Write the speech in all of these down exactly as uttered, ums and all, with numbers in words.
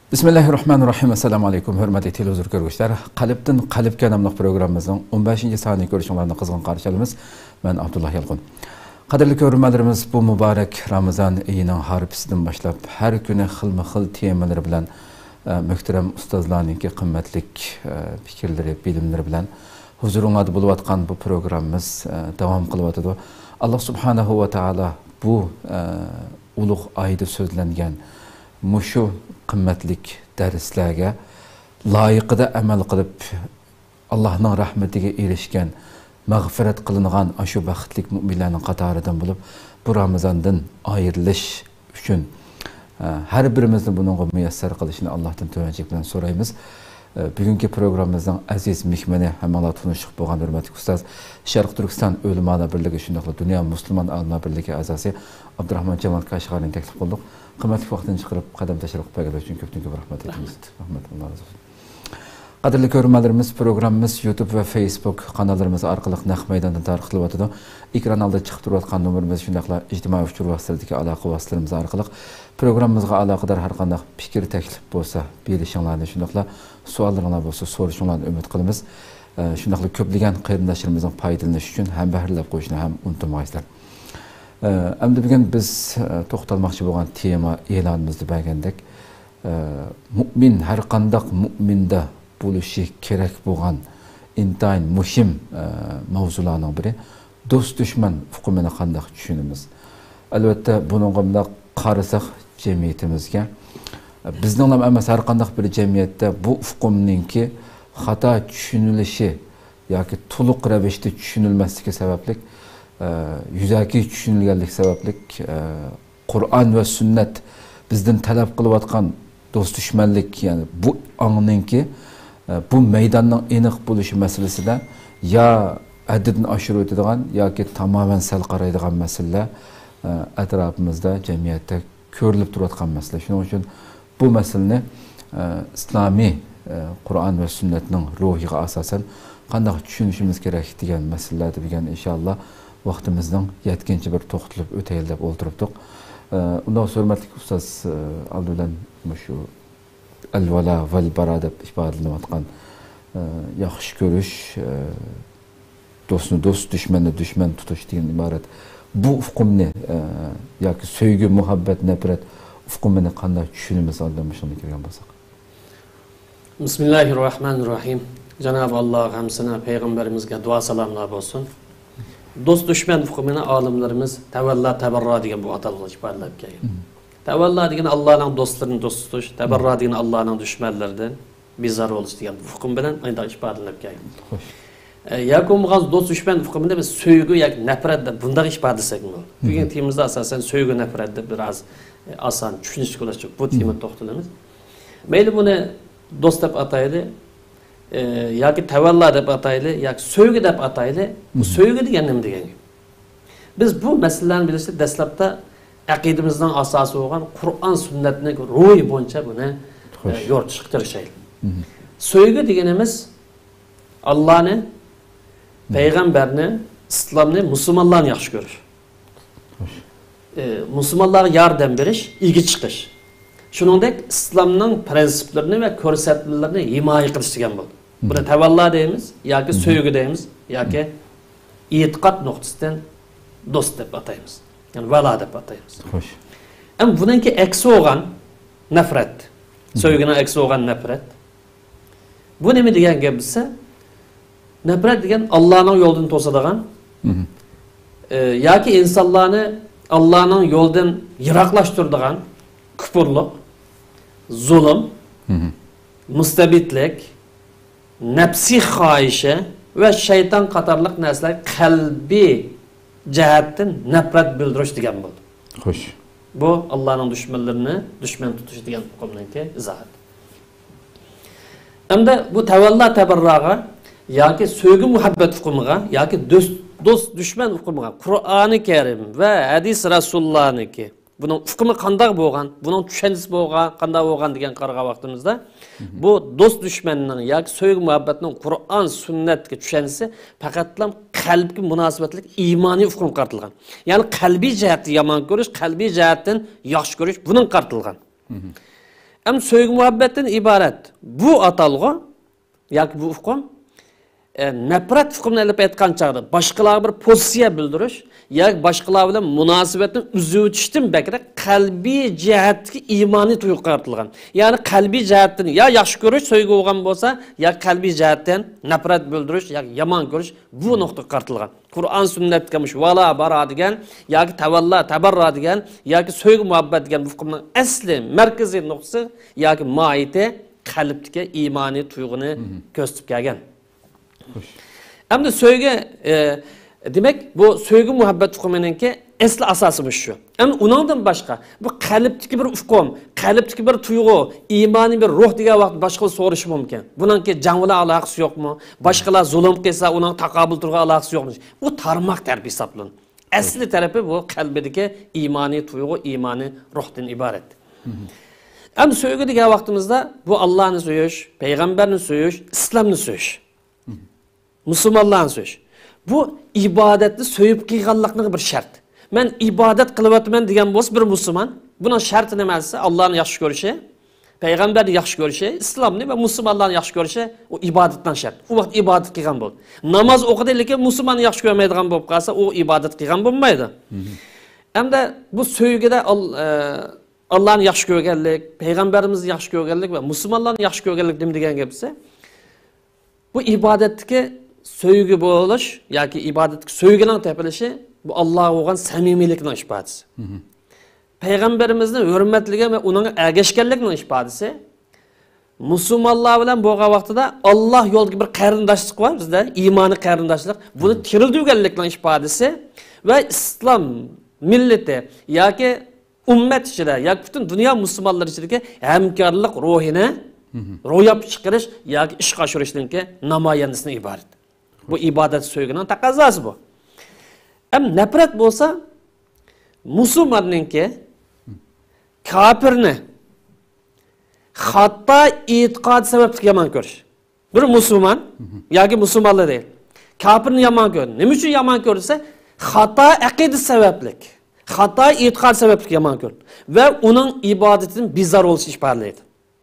بىسمىللاھىررەھمانىررەھىم. ئەسسالامۇ ئەلەيكۇم، ھۆرمەتلىك تېلېۋىزور كۆرگۈچىلەر. قەلبتىن قەلبكە ناملىق پروگراممىمىزنىڭ ئون بەشىنچى سانىنى كۆرۈشۈڭلارنى قىزغىن قارشى ئالىمىز. مەن ئابدۇللا يالقۇن. قەدىرلىك كۆرۈرمەنلىرىمىز، بۇ مۇبارەك رامىزان ئېيىنىڭ ھارپىسىدىن باشلاپ، ھەر كۈنى خىلمۇ خىل تېمىلىرى بىلەن، ئە، مۆھتەرەم ئۇستازلارنىڭكى قىممەتلىك، ئە، پىكىرلىرى، بىلىملىرى بىلەن ھۇزۇرۇڭلاردا بولۇۋاتقان بۇ پروگراممىمىز، ئە، داۋام قىلىۋاتىدۇ. ئاللا سۇبھانەھۇ ۋە تائالا بۇ، ئە، ئۇلۇغ ئايدا سۆزلەنگەن مۇشۇ قىممەتلىك دەرسلەرگە لايىقىدا ئەمەل قىلىپ، ئاللاھنىڭ رەھمىتىگە ئېرىشكەن، مەغپىرەت قىلىنغان ئاشۇ بەختلىك مۇئمىنلارنىڭ قاتارىدىن بولۇپ، بۇ رامىزاندىن ئايرىلىش ئۈچۈن، ئە، ھەر بىرىمىزنى بۇنىڭغا مۇيەسسەر قىلىشىنى ئاللاھتىن تۆۋەنچىلىك بىلەن سورايمىز. ئە، بۈگۈنكى پروگراممىمىزنىڭ ئەزىز مېھمىنى، ھەممىڭلار تونۇشلۇق بولغان ھۆرمەتلىك ئۇستاز، شەرقىي تۈركىستان ئۆلىمالار بىرلىكى شۇنداقلا دۇنيا مۇسۇلمان ئالىملار بىرلىكى ئەزاسى ئابدۇراخمان جامالات كاشغەرىنى تەكلىپ قىلدۇق. قىممەتلىك ۋاقتىنى چىقىرىپ، قەدەم تەشرىپ قىلىپ كەلگەنلىكى ئۈچۈن كۆپتىن كۆپ رەھمەت ئېيتىمىز. رەھمەت. رەھمەت، ئاللا رازى بولسۇن. قەدىرلىك كۆرۈرمەنلىرىمىز، پروگراممىمىز يۇتۇب ۋە فېيسبۇك قاناللىرىمىز ئارقىلىق نەق مەيداندا تارقىتىلىۋاتىدۇ. ئېكران ئالدىدا چىقىپ تۇرۇۋاتقان نومۇرىمىز، شۇنداقلا ئىجتىمائىي ئۇچۇر ۋاسىتىلىرىدىكى ئالاقە ۋاسىتىلىرىمىز ئارقىلىق پروگراممىمىزغا ئالاقىدار ھەر قانداق پىكىر، تەكلىپ بولسا بېرىشىڭلارنى، شۇنداقلا سوئاللىرىڭلار بولسا سورىشىڭلارنى ئۈمىد قىلىمىز. ئە، شۇنداقلا كۆپلىگەن قېرىنداشلىرىمىزنىڭ پايدىلىنىشى ئۈچۈن ھەمبەھىرلەپ قويۇشنى ھەم ئۇنتۇمىغايسىلەر. ئە، ئەمدى بۈگۈن بىز، ئە، توختالماقچى بولغان تېما ئېلانىمىزدا بەرگەندەك، ئە، مۇئمىن، ھەر قانداق مۇئمىندا بولۇشى كېرەك بولغان ئىنتايىن مۇھىم، ئە، ماۋزۇلارنىڭ بىرى، دوست-دۈشمەن ئۇقۇمىنى قانداق چۈشىنىمىز؟ ئەلۋەتتە، بۇنىڭغا مۇنداق قارىساق، جەمئىيىتىمىزگە، ئە، بىزنىڭلا ئەمەس، ھەر قانداق بىر جەمئىيەتتە بۇ ئۇقۇمنىڭكى خاتا چۈشىنىلىشى ياكى تولۇق رەۋىشتە چۈشىنىلمەسلىكى سەۋەبلىك، ئە، يۈزەكى چۈشىنىلگەنلىكى سەۋەبلىك، ئە، قۇرئان ۋە سۈننەت بىزدىن تەلەپ قىلىۋاتقان دوست-دۈشمەنلىك، يەنى بۇ ئاڭنىڭكى، ئە، بۇ مەيداننىڭ ئېنىق بولۇشى مەسىلىسىدە يا ھەددىدىن ئاشۇرۇۋېتىدىغان ياكى تامامەن سەل قارايدىغان مەسىلىلەر، ئە، ئەتراپىمىزدا، جەمئىيەتتە كۆرۈلۈپ تۇرۇۋاتقان مەسىلە. شۇنىڭ ئۈچۈن بۇ مەسىلىنى، ئە، ئىسلامىي، ئە، قۇرئان ۋە سۈننەتنىڭ روھىغا ئاساسەن قانداق چۈشىنىشىمىز كېرەك دېگەن مەسىلىلەردە بۈگۈن ئىنشاللا ۋاقتىمىزنىڭ يەتكىنىچە بىر توختىلىپ ئۆتەيلى دەپ ئولتۇرۇپتۇق. ئە، ئۇنداق بولسا ھۆرمەتلىك ئۇستاز، ئە، ئالدى بىلەن مۇشۇ ئەلۋالا ۋەلبارا دەپ ئىپادىلىنىۋاتقان، ئە، ياخشى كۆرۈش، ئە، دوستنى دوست، دۈشمەننى دۈشمەن تۇتۇش دېگەن ئىبارەت. بۇ ئۇقۇمنى، ئە، ياكى سۆيگۈ، مۇھەببەت، نەپرەت ئۇقۇمىنى قانداق چۈشىنىمىز، ئاندىن مۇشۇنى كۆرگەن بولساق؟ بىسمىللاھىررەھمانىررەھىم. جانابى ئاللاغا ھەمسىنە پەيغەمبىرىمىزگە دۇئا سالاملار بولسۇن. دوست دۈشمەن ئۇقۇمىنى ئالىملىرىمىز تەۋەللا، تەبەررا دېگەن بۇ ئاتالغۇدا ئىپادىلەپ كەلگەن. مم. تەۋەللا دېگىنى ئاللانىڭ دوستلىرىنى دوست تۇتۇش، تەبەررا دېگىنى ئاللانىڭ دۈشمەنلىرىدىن بىزار بولۇش دېگەن ئۇقۇم بىلەن ئاينداق ئىپادىلەپ كەلگەن. خوش. ئە، ياكى بولمىغان دوست دۈشمەن ئۇقۇمىنى بىز سۆيگۈ ياكى نەپرەت دەپ بۇنداق ئىپادىلىسەكمۇ بولىدۇ. مم. بۈگۈن تېمىمىزدا ئاساسەن سۆيگۈ نەپرەت دەپ بىر ئاز، ئە، ئاسان چۈشىنىشلىك بولۇشى ئۈچۈن بۇ تېمىدا توختىلىمىز. مەيلى بۇنى دوست دەپ ئاتايلى، ئە، ياكى تەۋەللا دەپ ئاتايلى، ياكى سۆيگۈ دەپ ئاتايلى. بۇ سۆيگۈ دېگەن نېمە دېگەن گەپ؟ بىز بۇ مەسىلىلەرنى بىلىشتە دەسلەپتە ئەقىدىمىزنىڭ ئاساسى بولغان قۇرئان سۈننەتنىڭ روھى بويىچە بۇنى، خوش، ئە، يورۇتۇشقا تىرىشايلى. مم. سۆيگۈ دېگىنىمىز ئاللانى، مم، پەيغەمبەرنى، ئىسلامنى، مۇسۇلمانلارنى ياخشى كۆرۈش. خوش. ئە، مۇسۇلمانلارغا ياردەم بېرىش، ئىگە چىقىش. شۇنىڭدەك ئىسلامنىڭ پىرىنسىپلىرىنى ۋە كۆرسەتمىلىرىنى ھىمايە قىلىش دېگەن بولىدۇ. بۇنى، مم، تەۋەللا دەيمىز ياكى، مم، سۆيگۈ دەيمىز ياكى، مم، ئېتىقاد نۇقتىسىدىن دوست دەپ ئاتايمىز. يەنى ۋەلا دەپ ئاتايمىز. خوش. ئەمما بۇنىڭكى ئەكسى بولغان نەپرەت. مم. سۆيگۈنىڭ ئەكسى بولغان نەپرەت. بۇ نېمە دېگەن گەپ دېسە، نەپرەت دېگەن ئاللانىڭ يولىدىن توسىدىغان، مم، ئە، ياكى ئىنسانلارنى ئاللانىڭ يولىدىن يىراقلاشتۇرىدىغان كۇپۇرلۇق، زۇلۇم، مم، مۇستەبىتلىك، نەپسىي خاھىشى ۋە شەيتان قاتارلىق نەرسىلەر قەلبىي جەھەتتىن نەپرەت بىلدۈرۈش دېگەن بولىدۇ. خوش. بۇ ئاللانىڭ دۈشمەنلىرىنى دۈشمەن تۇتۇش دېگەن ئۇقۇمنىڭكى ئىزاھاتى. ئەمدى بۇ تەۋەللا تەبەرراغا ياكى سۆيگۈ مۇھەببەت ئۇقۇمىغا ياكى دوست، دوست دۈشمەن ئۇقۇمىغا قۇرئانى كەرىم ۋە ھەدىس رەسۇلۇللانىڭكى بۇنىڭ ئۇقۇمى قانداق بولغان، بۇنىڭ چۈشەنچىسى بولغان، قانداق بولغان دېگەن قارىغان ۋاقتىمىزدا، مم، بۇ دوست دۈشمەننىڭ ياكى سۆيگۈ مۇھەببەتنىڭ قۇرئان سۈننەتكە چۈشەنچىسى پەقەتلا قەلبكە مۇناسىۋەتلىك ئىمانىي ئۇقۇمغا قارىتىلغان. يەنى قەلبىي جەھەتتىن يامان كۆرۈش، قەلبىي جەھەتتىن ياخشى كۆرۈش بۇنىڭغا قارىتىلغان. مم. ئەمدى سۆيگۈ مۇھەببەتتىن ئىبارەت بۇ ئاتالغۇ ياكى بۇ ئۇقۇم، ئە، نەپرەت ئۇقۇمىنى ئېلىپ ئېيتقان چاغدا باشقىلارغا بىر پوزىتسىيە بىلدۈرۈش ياكى باشقىلار بىلەن مۇناسىۋەتنى ئۈزۈۋېتىشتىن بەكرەك قەلبىي جەھەتتىكى ئىمانىي تۇيغۇغا قارىتىلغان. يەنى قەلبىي جەھەتتىن يا ياخشى كۆرۈش، سۆيگۈ بولغان بولسا، يا قەلبىي جەھەتتىن نەپرەت بىلدۈرۈش ياكى يامان كۆرۈش بۇ نۇقتىغا قارىتىلغان. قۇرئان سۈننەتتىكى مۇشۇ ۋالا، باراء دېگەن ياكى تەۋەللا، تەبەررا دېگەن ياكى سۆيگۈ مۇھەببەت دېگەن بۇ ئۇقۇمنىڭ ئەسلى مەركىزىي نۇقتىسى ياكى ماھىيىتى قەلبتىكى ئىمانىي تۇيغۇنى كۆرسىتىپ كەلگەن. خوش. ئەمدى سۆيگۈ، ئە، دېمەك، بۇ سۆيگۈ مۇھەببەت ئۇقۇمىنىڭكى ئەسلى ئاساسى مۇشۇ. ئەمدى ئۇنىڭدىن باشقا، بۇ قەلبتىكى بىر ئۇقۇم، قەلبتىكى بىر تۇيغۇ، ئىمانىي بىر روھ دېگەن ۋاقىتتا باشقىلار سورىشى مۇمكىن. بۇنىڭكى جەڭ بىلەن ئالاقىسى يوقمۇ؟ باشقىلار زۇلۇم قىلسا، ئۇنىڭ تاقابىل تۇرغان ئالاقىسى يوقمۇ؟ بۇ تارماق تەرىپى ھېسابلىنىدۇ. ئەسلى تەرىپى بۇ قەلبىدىكى ئىمانىي تۇيغۇ، ئىمانىي روھتىن ئىبارەت. ئەمدى سۆيگۈ دېگەن ۋاقتىمىزدا بۇ ئاللانى سۆيۈش، پەيغەمبەرنى سۆيۈش، ئىسلامنى سۆيۈش. مۇسۇلمانلارنى سۆيۈش. بۇ ئىبادەتنى سۆيۈپ قىلغانلىقنىڭ بىر شەرت. مەن ئىبادەت قىلىۋاتىمەن دېگەن بولسا بىر مۇسۇلمان، بۇنىڭ شەرتى نېمە دېسە، ئاللانى ياخشى كۆرۈشى، پەيغەمبەرنى ياخشى كۆرۈشى، ئىسلامنى ۋە مۇسۇلمانلارنى ياخشى كۆرۈشى، ئۇ ئىبادەتنىڭ شەرتى. ئۇ ۋاقىت ئىبادەت قىلغان بولدى. ناماز ئوقۇدى، لېكىن مۇسۇلماننى ياخشى كۆرمەيدىغان بولۇپ قالسا، ئۇ ئىبادەت قىلغان بولمايدۇ. ئەمدى بۇ سۆيگۈدە ئال-، ئە، ئاللانى ياخشى كۆرگەنلىك، پەيغەمبىرىمىزنى ياخشى كۆرگەنلىك ۋە مۇسۇلمانلارنى ياخشى كۆرگەنلىك نېمە دېگەن گەپ دېسە، بۇ ئىبادەتتىكى سۆيگۈ بولۇش ياكى ئىبادەتتىكى سۆيگۈنىڭ تېپىلىشى، بۇ ئاللاغا بولغان سەمىمىيلىكنىڭ ئىپادىسى. پەيغەمبىرىمىزنى ھۆرمەتلىگەن ۋە ئۇنىڭغا ئەگەشكەنلىكنىڭ ئىپادىسى. مۇسۇلمانلار بىلەن بولغان ۋاقتىدا ئاللا يولىدىكى بىر قېرىنداشلىق بار بىزدە، ئىمانىي قېرىنداشلىق. بۇنى تىرىلدۈرگەنلىكنىڭ ئىپادىسى ۋە ئىسلام مىللىتى ياكى ئۈممەت ئىچىدە ياكى پۈتۈن دۇنيا مۇسۇلمانلىرى ئىچىدىكى ھەمكارلىق روھىنى روياپقا چىقىرىش ياكى ئىشقا ئاشۇرۇشنىڭكى نامايەندىسىدىن ئىبارەت. بۇ ئىبادەت سۆيگۈنىڭ تەقەززاسى بۇ. ئەم نەپرەت بولسا، مۇسۇلماننىڭكى كاپىرنى خاتا ئېتىقاد سەۋەبلىك يامان كۆرۈش. بىر مۇسۇلمان ياكى مۇسۇلمانلار دەيلى، كاپىرنى يامان كۆردى. نېمە ئۈچۈن يامان كۆردى دېسە، خاتا ئەقىدە سەۋەبلىك، خاتا ئېتىقاد سەۋەبلىك يامان كۆردى. ۋە ئۇنىڭ ئىبادىتىدىن بىزار بولۇشنى ئىپادىلەيدۇ.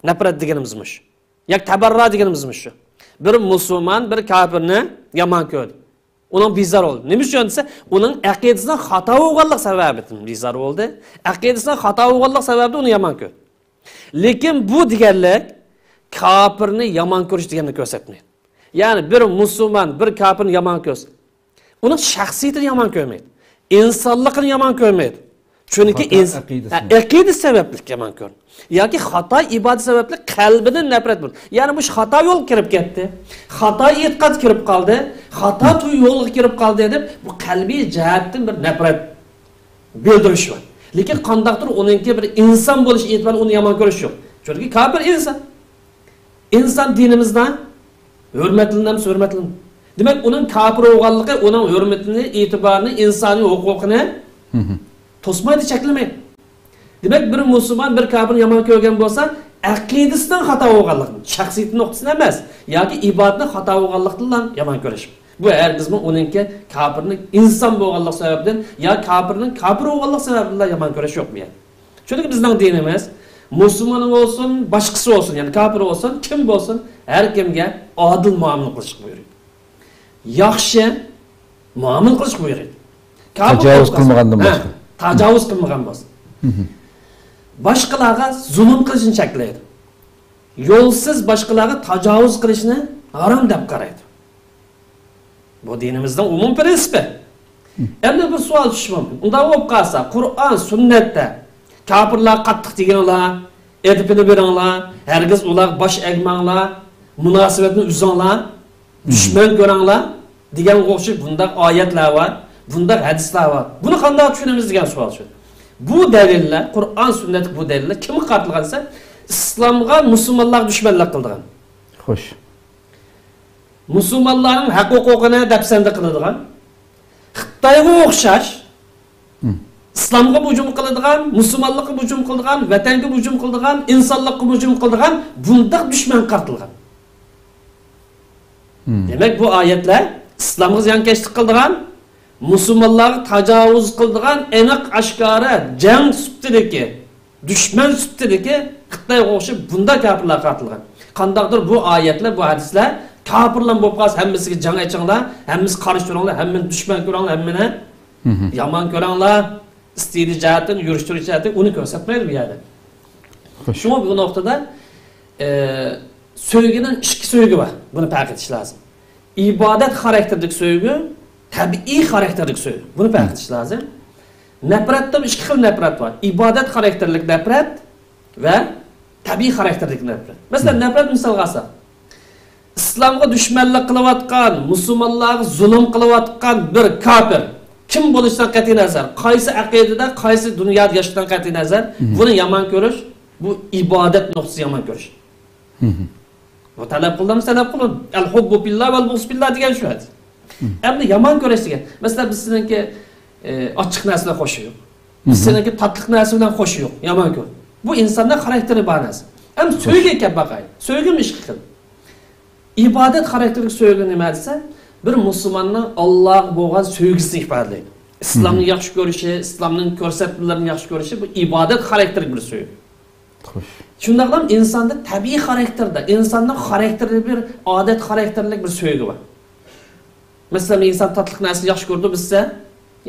نەپرەت دېگىنىمىز مۇشۇ. ياكى تەبەررا دېگىنىمىز مۇشۇ. بىر مۇسۇلمان بىر كاپىرنى يامان كۆردى. ئۇنىڭ بىزار بولدى. نېمە ئۈچۈن دېسە، ئۇنىڭ ئەقىدىسىنىڭ خاتا بولغانلىق سەۋەبىدىن بىزار بولدى. ئەقىدىسىنىڭ خاتا بولغانلىق سەۋەبىدىن ئۇنى يامان كۆردى. لېكىن بۇ دېگەنلىك كاپىرنى يامان كۆرۈش دېگەننى كۆرسەتمەيدۇ. يەنى بىر مۇسۇلمان بىر كاپىرنى يامان كۆرسە، ئۇنىڭ شەخسىيىتىنى يامان كۆرمەيدۇ. ئىنسانلىقىنى يامان كۆرمەيدۇ. چۈنكى خاتا ئىنس-، ئەقىدىسىنى. ھە، ئەقىدە سەۋەبلىك يامان كۆرىدۇ. ياكى خاتا ئىبادە سەۋەبلىك قەلبىدىن نەپرەت بولىدۇ. يەنى مۇشۇ خاتا يولغا كىرىپ كەتتى. خاتا ئېتىقاد كىرىپ قالدى. خاتا تۇي يولغا كىرىپ قالدى دەپ، بۇ قەلبىي جەھەتتىن بىر نەپرەت بىلدۈرۈش بار. لېكىن قانداقتۇر ئۇنىڭكى بىر ئىنسان بولۇش ئېتىبارى ئۇنى يامان كۆرۈش يوق. چۈنكى كاپىر ئىنسان. ئىنسان دىنىمىزدا ھۆرمەتلىنەمسە ھۆرمەتلىنىدۇ. دېمەك، ئۇنىڭ كاپىر بولغانلىقى ئۇنىڭ ھۆرمىتىنى، ئېتىبارىنى، ئىنسانىي ھوقۇقىنى توسمايدۇ، چەكلىمەيدۇ. دېمەك، بىر مۇسۇلمان بىر كاپىرنى يامان كۆرگەن بولسا، ئەقىدىسىنىڭ خاتا بولغانلىقىدىن، شەخسىيىتى نۇقتىسىدىن ئەمەس، ياكى ئىبادىتىنىڭ خاتا بولغانلىقىدىنلا يامان كۆرۈش. بۇ ھەرگىزمۇ ئۇنىڭكى كاپىرنىڭ ئىنسان بولغانلىق سەۋەبىدىن يا كاپىرنىڭ كاپىر بولغانلىق سەۋەبىدىنلا يامان كۆرۈش يوق بۇ يەردە. چۈنكى بىزنىڭ دىنىمىز مۇسۇلمان بولسۇن، باشقىسى بولسۇن، يەنى كاپىر بولسۇن، كىم بولسۇن، ھەر كىمگە ئادىل مۇئامىلە قىلىشقا بۇيرۇيدۇ. ياخشى مۇئامىلە قىلىشقا بۇيرۇيدۇ. كاپىر تاجاۋۇز بولسا، قىلمىغاندىن ھە، باشقا. تاجاۋۇز قىلمىغان بولسا. باشقىلارغا زۇلۇم قىلىشنى چەكلەيدۇ. يولسىز باشقىلارغا تاجاۋۇز قىلىشنى ھارام دەپ قارايدۇ. بۇ دىنىمىزنىڭ ئومۇمىي پىرىنسىپى. ئەمدى بىر سوئال چۈشۈشى مۇمكىن. ئۇنداق بولۇپ قالسا، قۇرئان، سۈننەتتە كاپىرلارغا قاتتىق تېگىڭلار، ئەدىپىنى بېرىڭلار، ھەرگىز ئۇلارغا باش ئەگمەڭلار، مۇناسىۋەتنى ئۈزۈڭلار، دۈشمەن كۆرۈڭلار دېگەنگە ئوخشاش بۇنداق ئايەتلەر بار، بۇنداق ھەدىسلەر بار. بۇنى قانداق چۈشىنىمىز دېگەن سوئال چۈشىدۇ. بۇ دەلىللەر، قۇرئان، سۈننەتتىكى بۇ دەلىللەر كىمگە قارىتىلغان دېسە، ئىسلامغا، مۇسۇلمانلارغا دۈشمەنلىك قىلىدىغان. خوش. مۇسۇلمانلارنىڭ ھەق ھوقۇقىنى دەپسەندە قىلىدىغان، خىتايغا ئوخشاش، ئىسلامغا ھۇجۇم قىلىدىغان، مۇسۇلمانلىققا ھۇجۇم قىلىدىغان، ۋەتەنگە ھۇجۇم قىلىدىغان، ئىنسانلىققا ھۇجۇم قىلىدىغان بۇنداق دۈشمەنگە قارىتىلغان. دېمەك، بۇ ئايەتلەر ئىسلامغا زىيانكەشلىك قىلىدىغان، مۇسۇلمانلارغا تاجاۋۇز قىلىدىغان ئېنىق ئاشكارا جەڭ سۈپىتىدىكى، دۈشمەن سۈپىتىدىكى خىتايغا ئوخشاپ بۇنداق كاپىرلار قارىتىلغان. قانداقتۇر بۇ ئايەتلەر، بۇ ھەدىسلەر كاپىرلار بولۇپ قالسا، ھەممىسىگە جەڭ ئېچىڭلار، ھەممىسى قارشى تۇرۇڭلار، ھەممىنى دۈشمەن كۆرۈڭلار، ھەممىنى يامان كۆرۈڭلار، ئىستىلى جەھەتتىن، يۈرۈش تۇرۇش جەھەتتىن ئۇنى كۆرسەتمەيدۇ بۇ يەردە. شۇڭا بۇ نۇقتىدا، ئە، سۆيگۈنىڭ ئىككى سۆيگۈ بار. بۇنى پەرق ئېتىش لازىم. ئىبادەت خاراكتېرلىك سۆيگۈ، تەبىئىي خاراكتېرلىك سۆيگۈ. بۇنى پەرق ئېتىش لازىم. نەپرەتتىمۇ ئىككى خىل نەپرەت بار. ئىبادەت خاراكتېرلىك نەپرەت ۋە تەبىئىي خاراكتېرلىك نەپرەت. مەسىلەن، نەپرەت مىسالغا ئالساق، ئىسلامغا دۈشمەنلىك قىلىۋاتقان، مۇسۇلمانلارغا زۇلۇم قىلىۋاتقان بىر كاپىر، كىم بولۇشىدىن قەتئىينەزەر، قايسى ئەقىدىدە، قايسى دۇنيادا ياشىشىدىن قەتئىينەزەر، بۇنى يامان كۆرۈش، بۇ ئىبادەت نۇقتىسى يامان كۆرۈش. بۇ تەلەپ قىلدىڭىز، تەلەپ قىلىڭ. ئەل ھۇببۇ فىللا ۋەل بۇغز فىللا دېگەن شۇ ھەدىس. ئەمدى يامان كۆرۈش دېگەن. مەسىلەن، بىز سېنىڭكى، ئە، ئاچچىق نەرسە بىلەن خوشى يوق. بىز سېنىڭكى تاتلىق نەرسە بىلەن خوشى يوق. يامان كۆر. بۇ ئىنساننىڭ خاراكتېرى بار نەرسە. ئەمدى سۆيگۈگە كەپ باقايلى. سۆيگۈمۇ ئىككى خىل. ئىبادەت خاراكتېرلىك سۆيگۈ نېمە دېسە، بىر مۇسۇلماننىڭ ئاللاغا بولغان سۆيگۈسىنى ئىپادىلەيدۇ. ئىسلامنى ياخشى كۆرۈشى، ئىسلامنىڭ كۆرسەتمىلىرىنى ياخشى كۆرۈشى، بۇ ئىبادەت خاراكتېرلىك بىر سۆيگۈ. خوش. شۇنداقلا ئىنساندا تەبىئىي خاراكتېردا، ئىنساننىڭ خاراكتېرى بىر ئادەت خاراكتېرلىك بىر سۆيگۈ بار. مەسىلەن، ئىنسان تاتلىق نەرسىنى ياخشى كۆرىدۇ، بىلسە،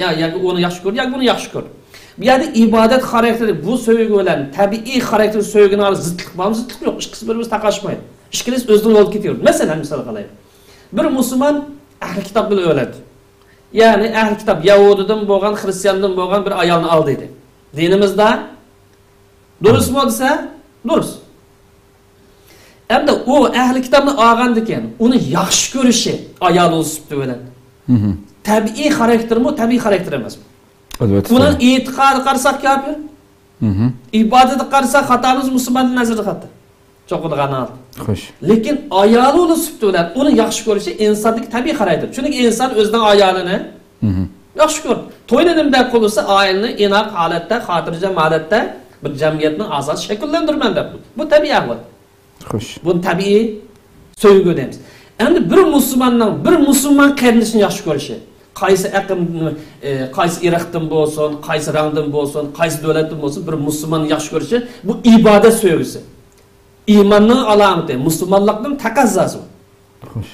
يا، ياكى ئۇنى ياخشى كۆرىدۇ، ياكى بۇنى ياخشى كۆرىدۇ. بۇ يەردە ئىبادەت خاراكتېرلىك بۇ سۆيگۈ بىلەن تەبىئىي خاراكتېرلىك سۆيگۈنىڭ ئارىسىدا زىتلىق بارمۇ؟ زىتلىق يوق. ئىككىسى بىر-بىرىگە تاقاشمايدۇ. ئىككىلىسى ئۆزىنىڭ يولىدا كېتىۋېرىدۇ. مەسىلەن، مىسال قىلايلى. بىر مۇسۇلمان ئەھلى كىتاب بىلەن ئۆلەدۇ. يەنى ئەھلى كىتاب، يەھۇدىيدىن بولغان، خرىستىياندىن بولغان بىر ئايالنى ئالدى دېدى. دىنىمىزدا دۇرۇسمۇ دېسە، دۇرۇس. ئەمدى ئۇ ئەھلى كىتابنى ئالغاندىكىن، ئۇنى ياخشى كۆرۈشى ئايالى سۈپىتى بىلەن تەبىئىي خاراكتېرمۇ، تەبىئىي خاراكتېر ئەمەسمۇ؟ ئەلۋەتتە. ئۇنىڭ ئېتىقادىغا قارىساق كاپىر، ئىبادىتىگە قارىساق خاتامىز، مۇسۇلماندىن نەزەردە خاتا. چوقۇدىغان ھال. خوش. لېكىن ئايالى ئۇنى سۈپىتى بىلەن ئۇنى ياخشى كۆرۈشى ئىنساندىكى تەبىئىي خاراكتېر. چۈنكى ئىنسان ئۆزىنىڭ ئايالىنى ياخشى كۆرىدۇ. توينى نېمە دەپ قىلسا، ئائىلىنى ئىناق ھالەتتە، خاتىرجەم ھالەتتە بىر جەمئىيەتنىڭ ئەزاسى شەكىللەندۈرىمەن دەپ قىلىدۇ. بۇ تەبىئىي ئەھۋال. خوش. بۇنى تەبىئىي سۆيگۈ دەيمىز. ئەمدى بىر مۇسۇلماننىڭ بىر مۇسۇلمان قېرىندىشىنى ياخشى كۆرۈشى، قايسى ئەقىم، ئە، قايسى ئىرقتىن بولسۇن، قايسى رەڭدىن بولسۇن، قايسى دۆلەتتىن بولسۇن، بىر مۇسۇلماننى ياخشى كۆرۈشى، بۇ ئىبادەت سۆيگۈسى. ئىماننىڭ ئالامىتى، مۇسۇلمانلىقنىڭ تەقەززاسى. خوش.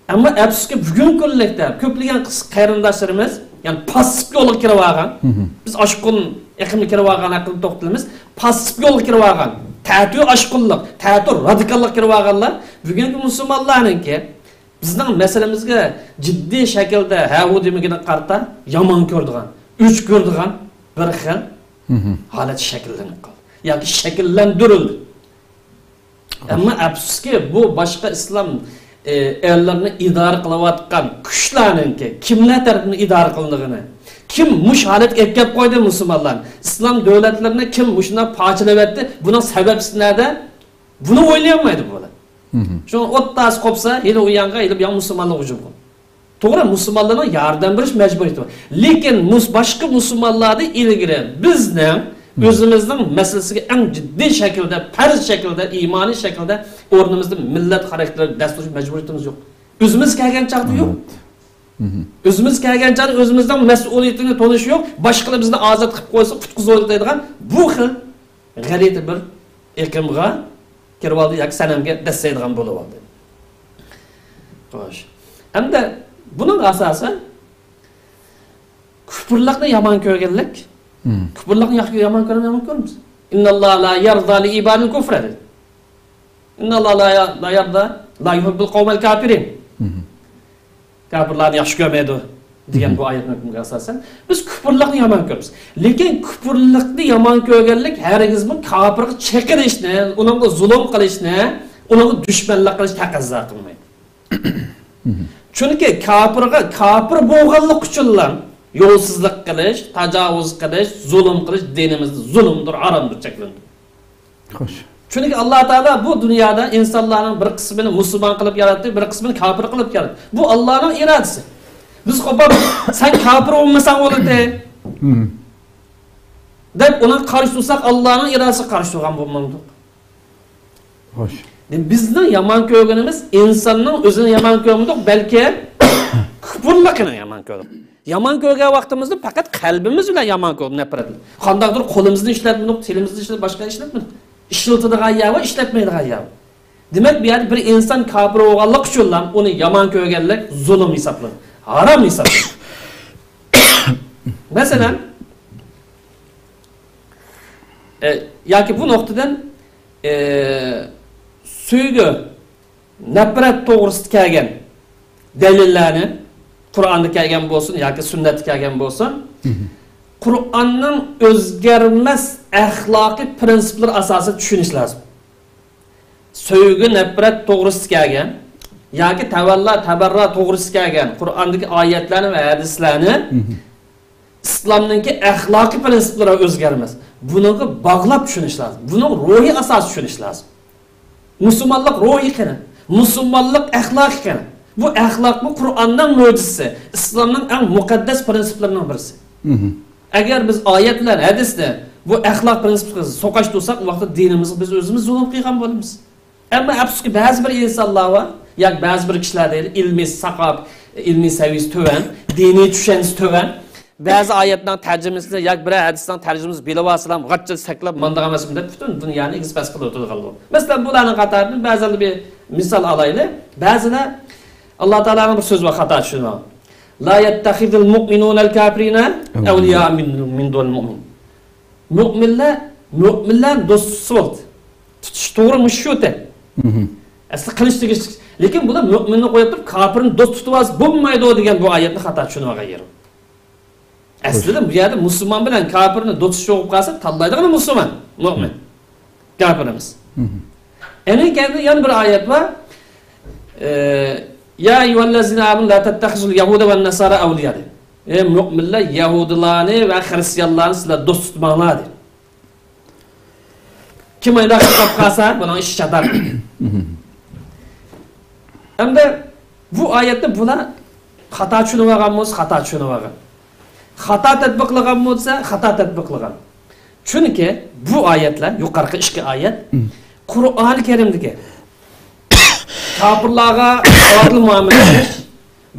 ئەمما ئەپسۇسكى، بۈگۈنكى كۈنلۈكتە كۆپلىگەن قىس-، قېرىنداشلىرىمىز، يەنى پاسسىپ يولغا كىرىۋالغان، بىز ئاشقۇن ئېقىمغا كىرىۋالغان ھەققىدە توختىلىمىز، پاسسىپ يولغا كىرىۋالغان، تەتۈر ئاشقۇنلۇق، تەتۈر رادىكاللىققا كىرىۋالغانلار بۈگۈنكى مۇسۇلمانلارنىڭكى بىزنىڭ مەسىلىمىزگە جىددىي شەكىلدە ھە-ھۇ دېمىگىنىگە قارىتا يامان كۆرىدىغان، ئۆچ كۆرىدىغان بىر خىل ھالەت شەكىللىنىپ قالدى ياكى شەكىللەندۈرۈلدى. ئەمما ئەپسۇسكى، بۇ باشقا ئىسلام، ئە، ئەللىرىنى ئىدارە قىلىۋاتقان كۈچلەرنىڭكى كىملەر تەرىپىدىن ئىدارە قىلىنىدىغىنى، كىم مۇشۇ ھالەتكە ئەكەپ قويدى مۇسۇلمانلارنى، ئىسلام دۆلەتلىرىنى كىم مۇشۇنداق پارچىلىۋەتتى، بۇنىڭ سەۋەبچىسى نەدە؟ بۇنى ئويلىيالمايدۇ بۇلار. شۇڭا ئوتتاسى قوپسا، ھېلى ئۇ يانغا، ھېلى بۇ يانغا مۇسۇلمانلار ھۇجۇم قىلىدۇ. توغرا، مۇسۇلمانلارنىڭ ياردەم بېرىش مەجبۇرىيىتى بار. لېكىن مۇس-، باشقا مۇسۇلمانلاردىن ئىلگىرى بىزنىڭ ئۆزىمىزنىڭ مەسىلىسىگە ئەڭ جىددىي شەكىلدە، پەرز شەكىلدە، ئىمانىي شەكىلدە ئورنىمىزدا مىللەت خاراكتېرلىك دەس تۇرۇش مەجبۇرىيىتىمىز يوق. ئۆزىمىز كەلگەن چاغدا يوق. ئۆزىمىز كەلگەن چاغدا ئۆزىمىزنىڭ مەسئۇلىيىتىنى تونۇشى يوق. باشقىلار بىزنى ئازاد قىلىپ قويسا، قۇتقۇزۇۋېتىدىغان بۇ خىل غەلىتە بىر ئېقىمغا كىرىۋالدى ياكى سەنەمگە دەسسەيدىغان بولۇۋالدى. خوش. ئەمدى بۇنىڭغا ئاساسەن كۇپۇرلۇقنى يامان كۆرگەنلىك، كۇپۇرلۇقنى ياخشى، يامان كۆرمەي يامان كۆرمىسۇن. ئىنناللاھە لا يەرزا لى ئىبادىل كۇفرە دېدى. ئىنناللاھە لا يە-، لا يەرزا، لا يۇھىببۇل قەۋمەل كاپىرىن. كاپىرلارنى ياخشى كۆرمەيدۇ دېگەن بۇ ئايەتنىڭ ھۆكمىگە ئاساسەن، بىز كۇپۇرلۇقنى يامان كۆرىمىز. لېكىن كۇپۇرلۇقنى يامان كۆرگەنلىك ھەرگىزمۇ كاپىرغا چېقىنىشنى، ئۇنىڭغا زۇلۇم قىلىشنى، ئۇنىڭغا دۈشمەنلىك قىلىشنى تەقەززا قىلمايدۇ. چۈنكى كاپىرغا كاپىر بولغانلىقى ئۈچۈنلا يولسىزلىق قىلىش، تاجاۋۇز قىلىش، زۇلۇم قىلىش دىنىمىزدا زۇلۇمدۇر، ھارامدۇر، چەكلىنىدۇ. خوش. چۈنكى ئاللا تائالا بۇ دۇنيادا ئىنسانلارنىڭ بىر قىسمىنى مۇسۇلمان قىلىپ ياراتتى، بىر قىسمىنى كاپىر قىلىپ ياراتتى. بۇ ئاللانىڭ ئىرادىسى. بىز قوپۇپ، سەن كاپىر بولمىساڭ بولاتتى، دەپ ئۇنىڭغا قارشى تۇرساق، ئاللانىڭ ئىرادىسىگە قارشى تۇرغان بولمامدۇق؟ خوش. بىزنىڭ يامان كۆرگىنىمىز ئىنساننىڭ ئۆزىنى يامان كۆرمىدۇق، بەلكى كۇپۇرلۇقىنى يامان كۆردۇق. يامان كۆرگەن ۋاقتىمىزدا پەقەت قەلبىمىز بىلەن يامان كۆردۇق، نەپرەتلىك. قانداقتۇر قولىمىزنى ئىشلەتمىدۇق، تىلىمىزنى ئىشلەتمىدۇق، باشقا ئىشلەتمىدۇق. ئىشلىتىدىغان يەر بار، ئىشلەتمەيدىغان يەر بار. دېمەك، بۇ يەردە بىر ئىنسان كاپىر بولغانلىقى ئۈچۈنلا ئۇنى يامان كۆرگەنلىك زۇلۇم ھېسابلىنىدۇ، ھارام ھېسابلىنىدۇ. مەسىلەن، ئە، ياكى بۇ نۇقتىدىن، ئە، سۆيگۈ، نەپرەت توغرىسىدا كەلگەن دەلىللەرنى، قۇرئاندا كەلگەن بولسۇن ياكى سۈننەتتە كەلگەن بولسۇن، قۇرئاننىڭ ئۆزگەرمەس ئەخلاقىي پىرىنسىپلىرى ئاساسىدا چۈشىنىش لازىم. سۆيگۈ، نەپرەت توغرىسىدا كەلگەن ياكى تەۋەللا، تەبەررا توغرىسىدا كەلگەن قۇرئاندىكى ئايەتلەرنى ۋە ھەدىسلەرنى ئىسلامنىڭكى ئەخلاقىي پىرىنسىپلىرى ئۆزگەرمەس. بۇنىڭغا باغلاپ چۈشىنىش لازىم. بۇنىڭ روھىي ئاساسى چۈشىنىش لازىم. مۇسۇلمانلىق روھى قېنى؟ مۇسۇلمانلىق ئەخلاقى قېنى؟ بۇ ئەخلاقمۇ قۇرئاننىڭ مۆجىزىسى، ئىسلامنىڭ ئەڭ مۇقەددەس پىرىنسىپلىرىنىڭ بىرسى. ئەگەر بىز ئايەت بىلەن ھەدىسنى بۇ ئەخلاق پىرىنسىپىغا سوقاشتۇرساق، ئۇ ۋاقىتتا دىنىمىزغا بىز ئۆزىمىز زۇلۇم قىلغان بولىمىز. ئەمما ئەپسۇسكى، بەزى بىر ئىنسانلار بار، ياكى بەزى بىر كىشىلەر دەيلى، ئىلمىي ساقاپ، ئىلمىي سەۋىيىسى تۆۋەن، دىنىي چۈشەنچىسى تۆۋەن. بەزى ئايەتنىڭ تەرجىمىسىنى ياكى بىرەر ھەدىسنىڭ تەرجىمىسىنى بىلىۋالسىلام، غاچچىلا سەكلەپ مانداق ئەمەسمۇ دەپ پۈتۈن دۇنيانى ئېگىز پەس قىلىۋېتىدىغانلار. مەسىلەن، بۇلارنىڭ قاتارىدىن بەزىلەر، بىر مىسال ئالايلى. بەزىلەر، ئاللا تائالانىڭ بىر سۆزى بار، خاتا چۈشىنىۋالغان. لا يتخذ المؤمنون الكافرين أولياء من، من دون المؤمنين. مۆمىنلەر مۆمىنلەرنى دوست تۇتسا بولدى. تۇتۇش توغرا مۇشۇ شۇ تەن. ئەسلى قىلىش تېگىشلىك. لېكىن بۇلار مۆمىننى قويۇپ تۇرۇپ، كاپىرنى دوست تۇتۇۋالسا بولمايدۇ دېگەن بۇ ئايەتنى خاتا چۈشىنىۋالغان يېرى. ئەسلىدە بۇ يەردە مۇسۇلمان بىلەن كاپىرنى دوست تۇتۇش بولۇپ قالسا، تاللايدىغىنى مۇسۇلمان، مۆمىن. كاپىر ئەمەس. ئەنە كەينىدە يەنە بىر ئايەت بار. ئە، يا أيها الذين آمنوا لا تتخذوا اليهود والنصارى أولياء دېدى. ئەي مۆمىنلەر، يەھۇدىيلارنى ۋە خىرىستىيانلارنى سىلەر دوست تۇتماڭلار دېدى. كىم ئايدا خىتاب قىلسا، بۇنىڭ ئىشى چاتاق. ئەمدى بۇ ئايەتنى بۇلار خاتا چۈشىنىۋالغان بولسا، خاتا چۈشىنىۋالغان. خاتا تەتبىقلىغان بولسا، خاتا تەتبىقلىغان. چۈنكى بۇ ئايەتلەر، يۇقىرىقى ئىككى ئايەت، قۇرئانى كەرىمدىكى كاپىرلارغا ئادىل مۇئامىلە قىلىش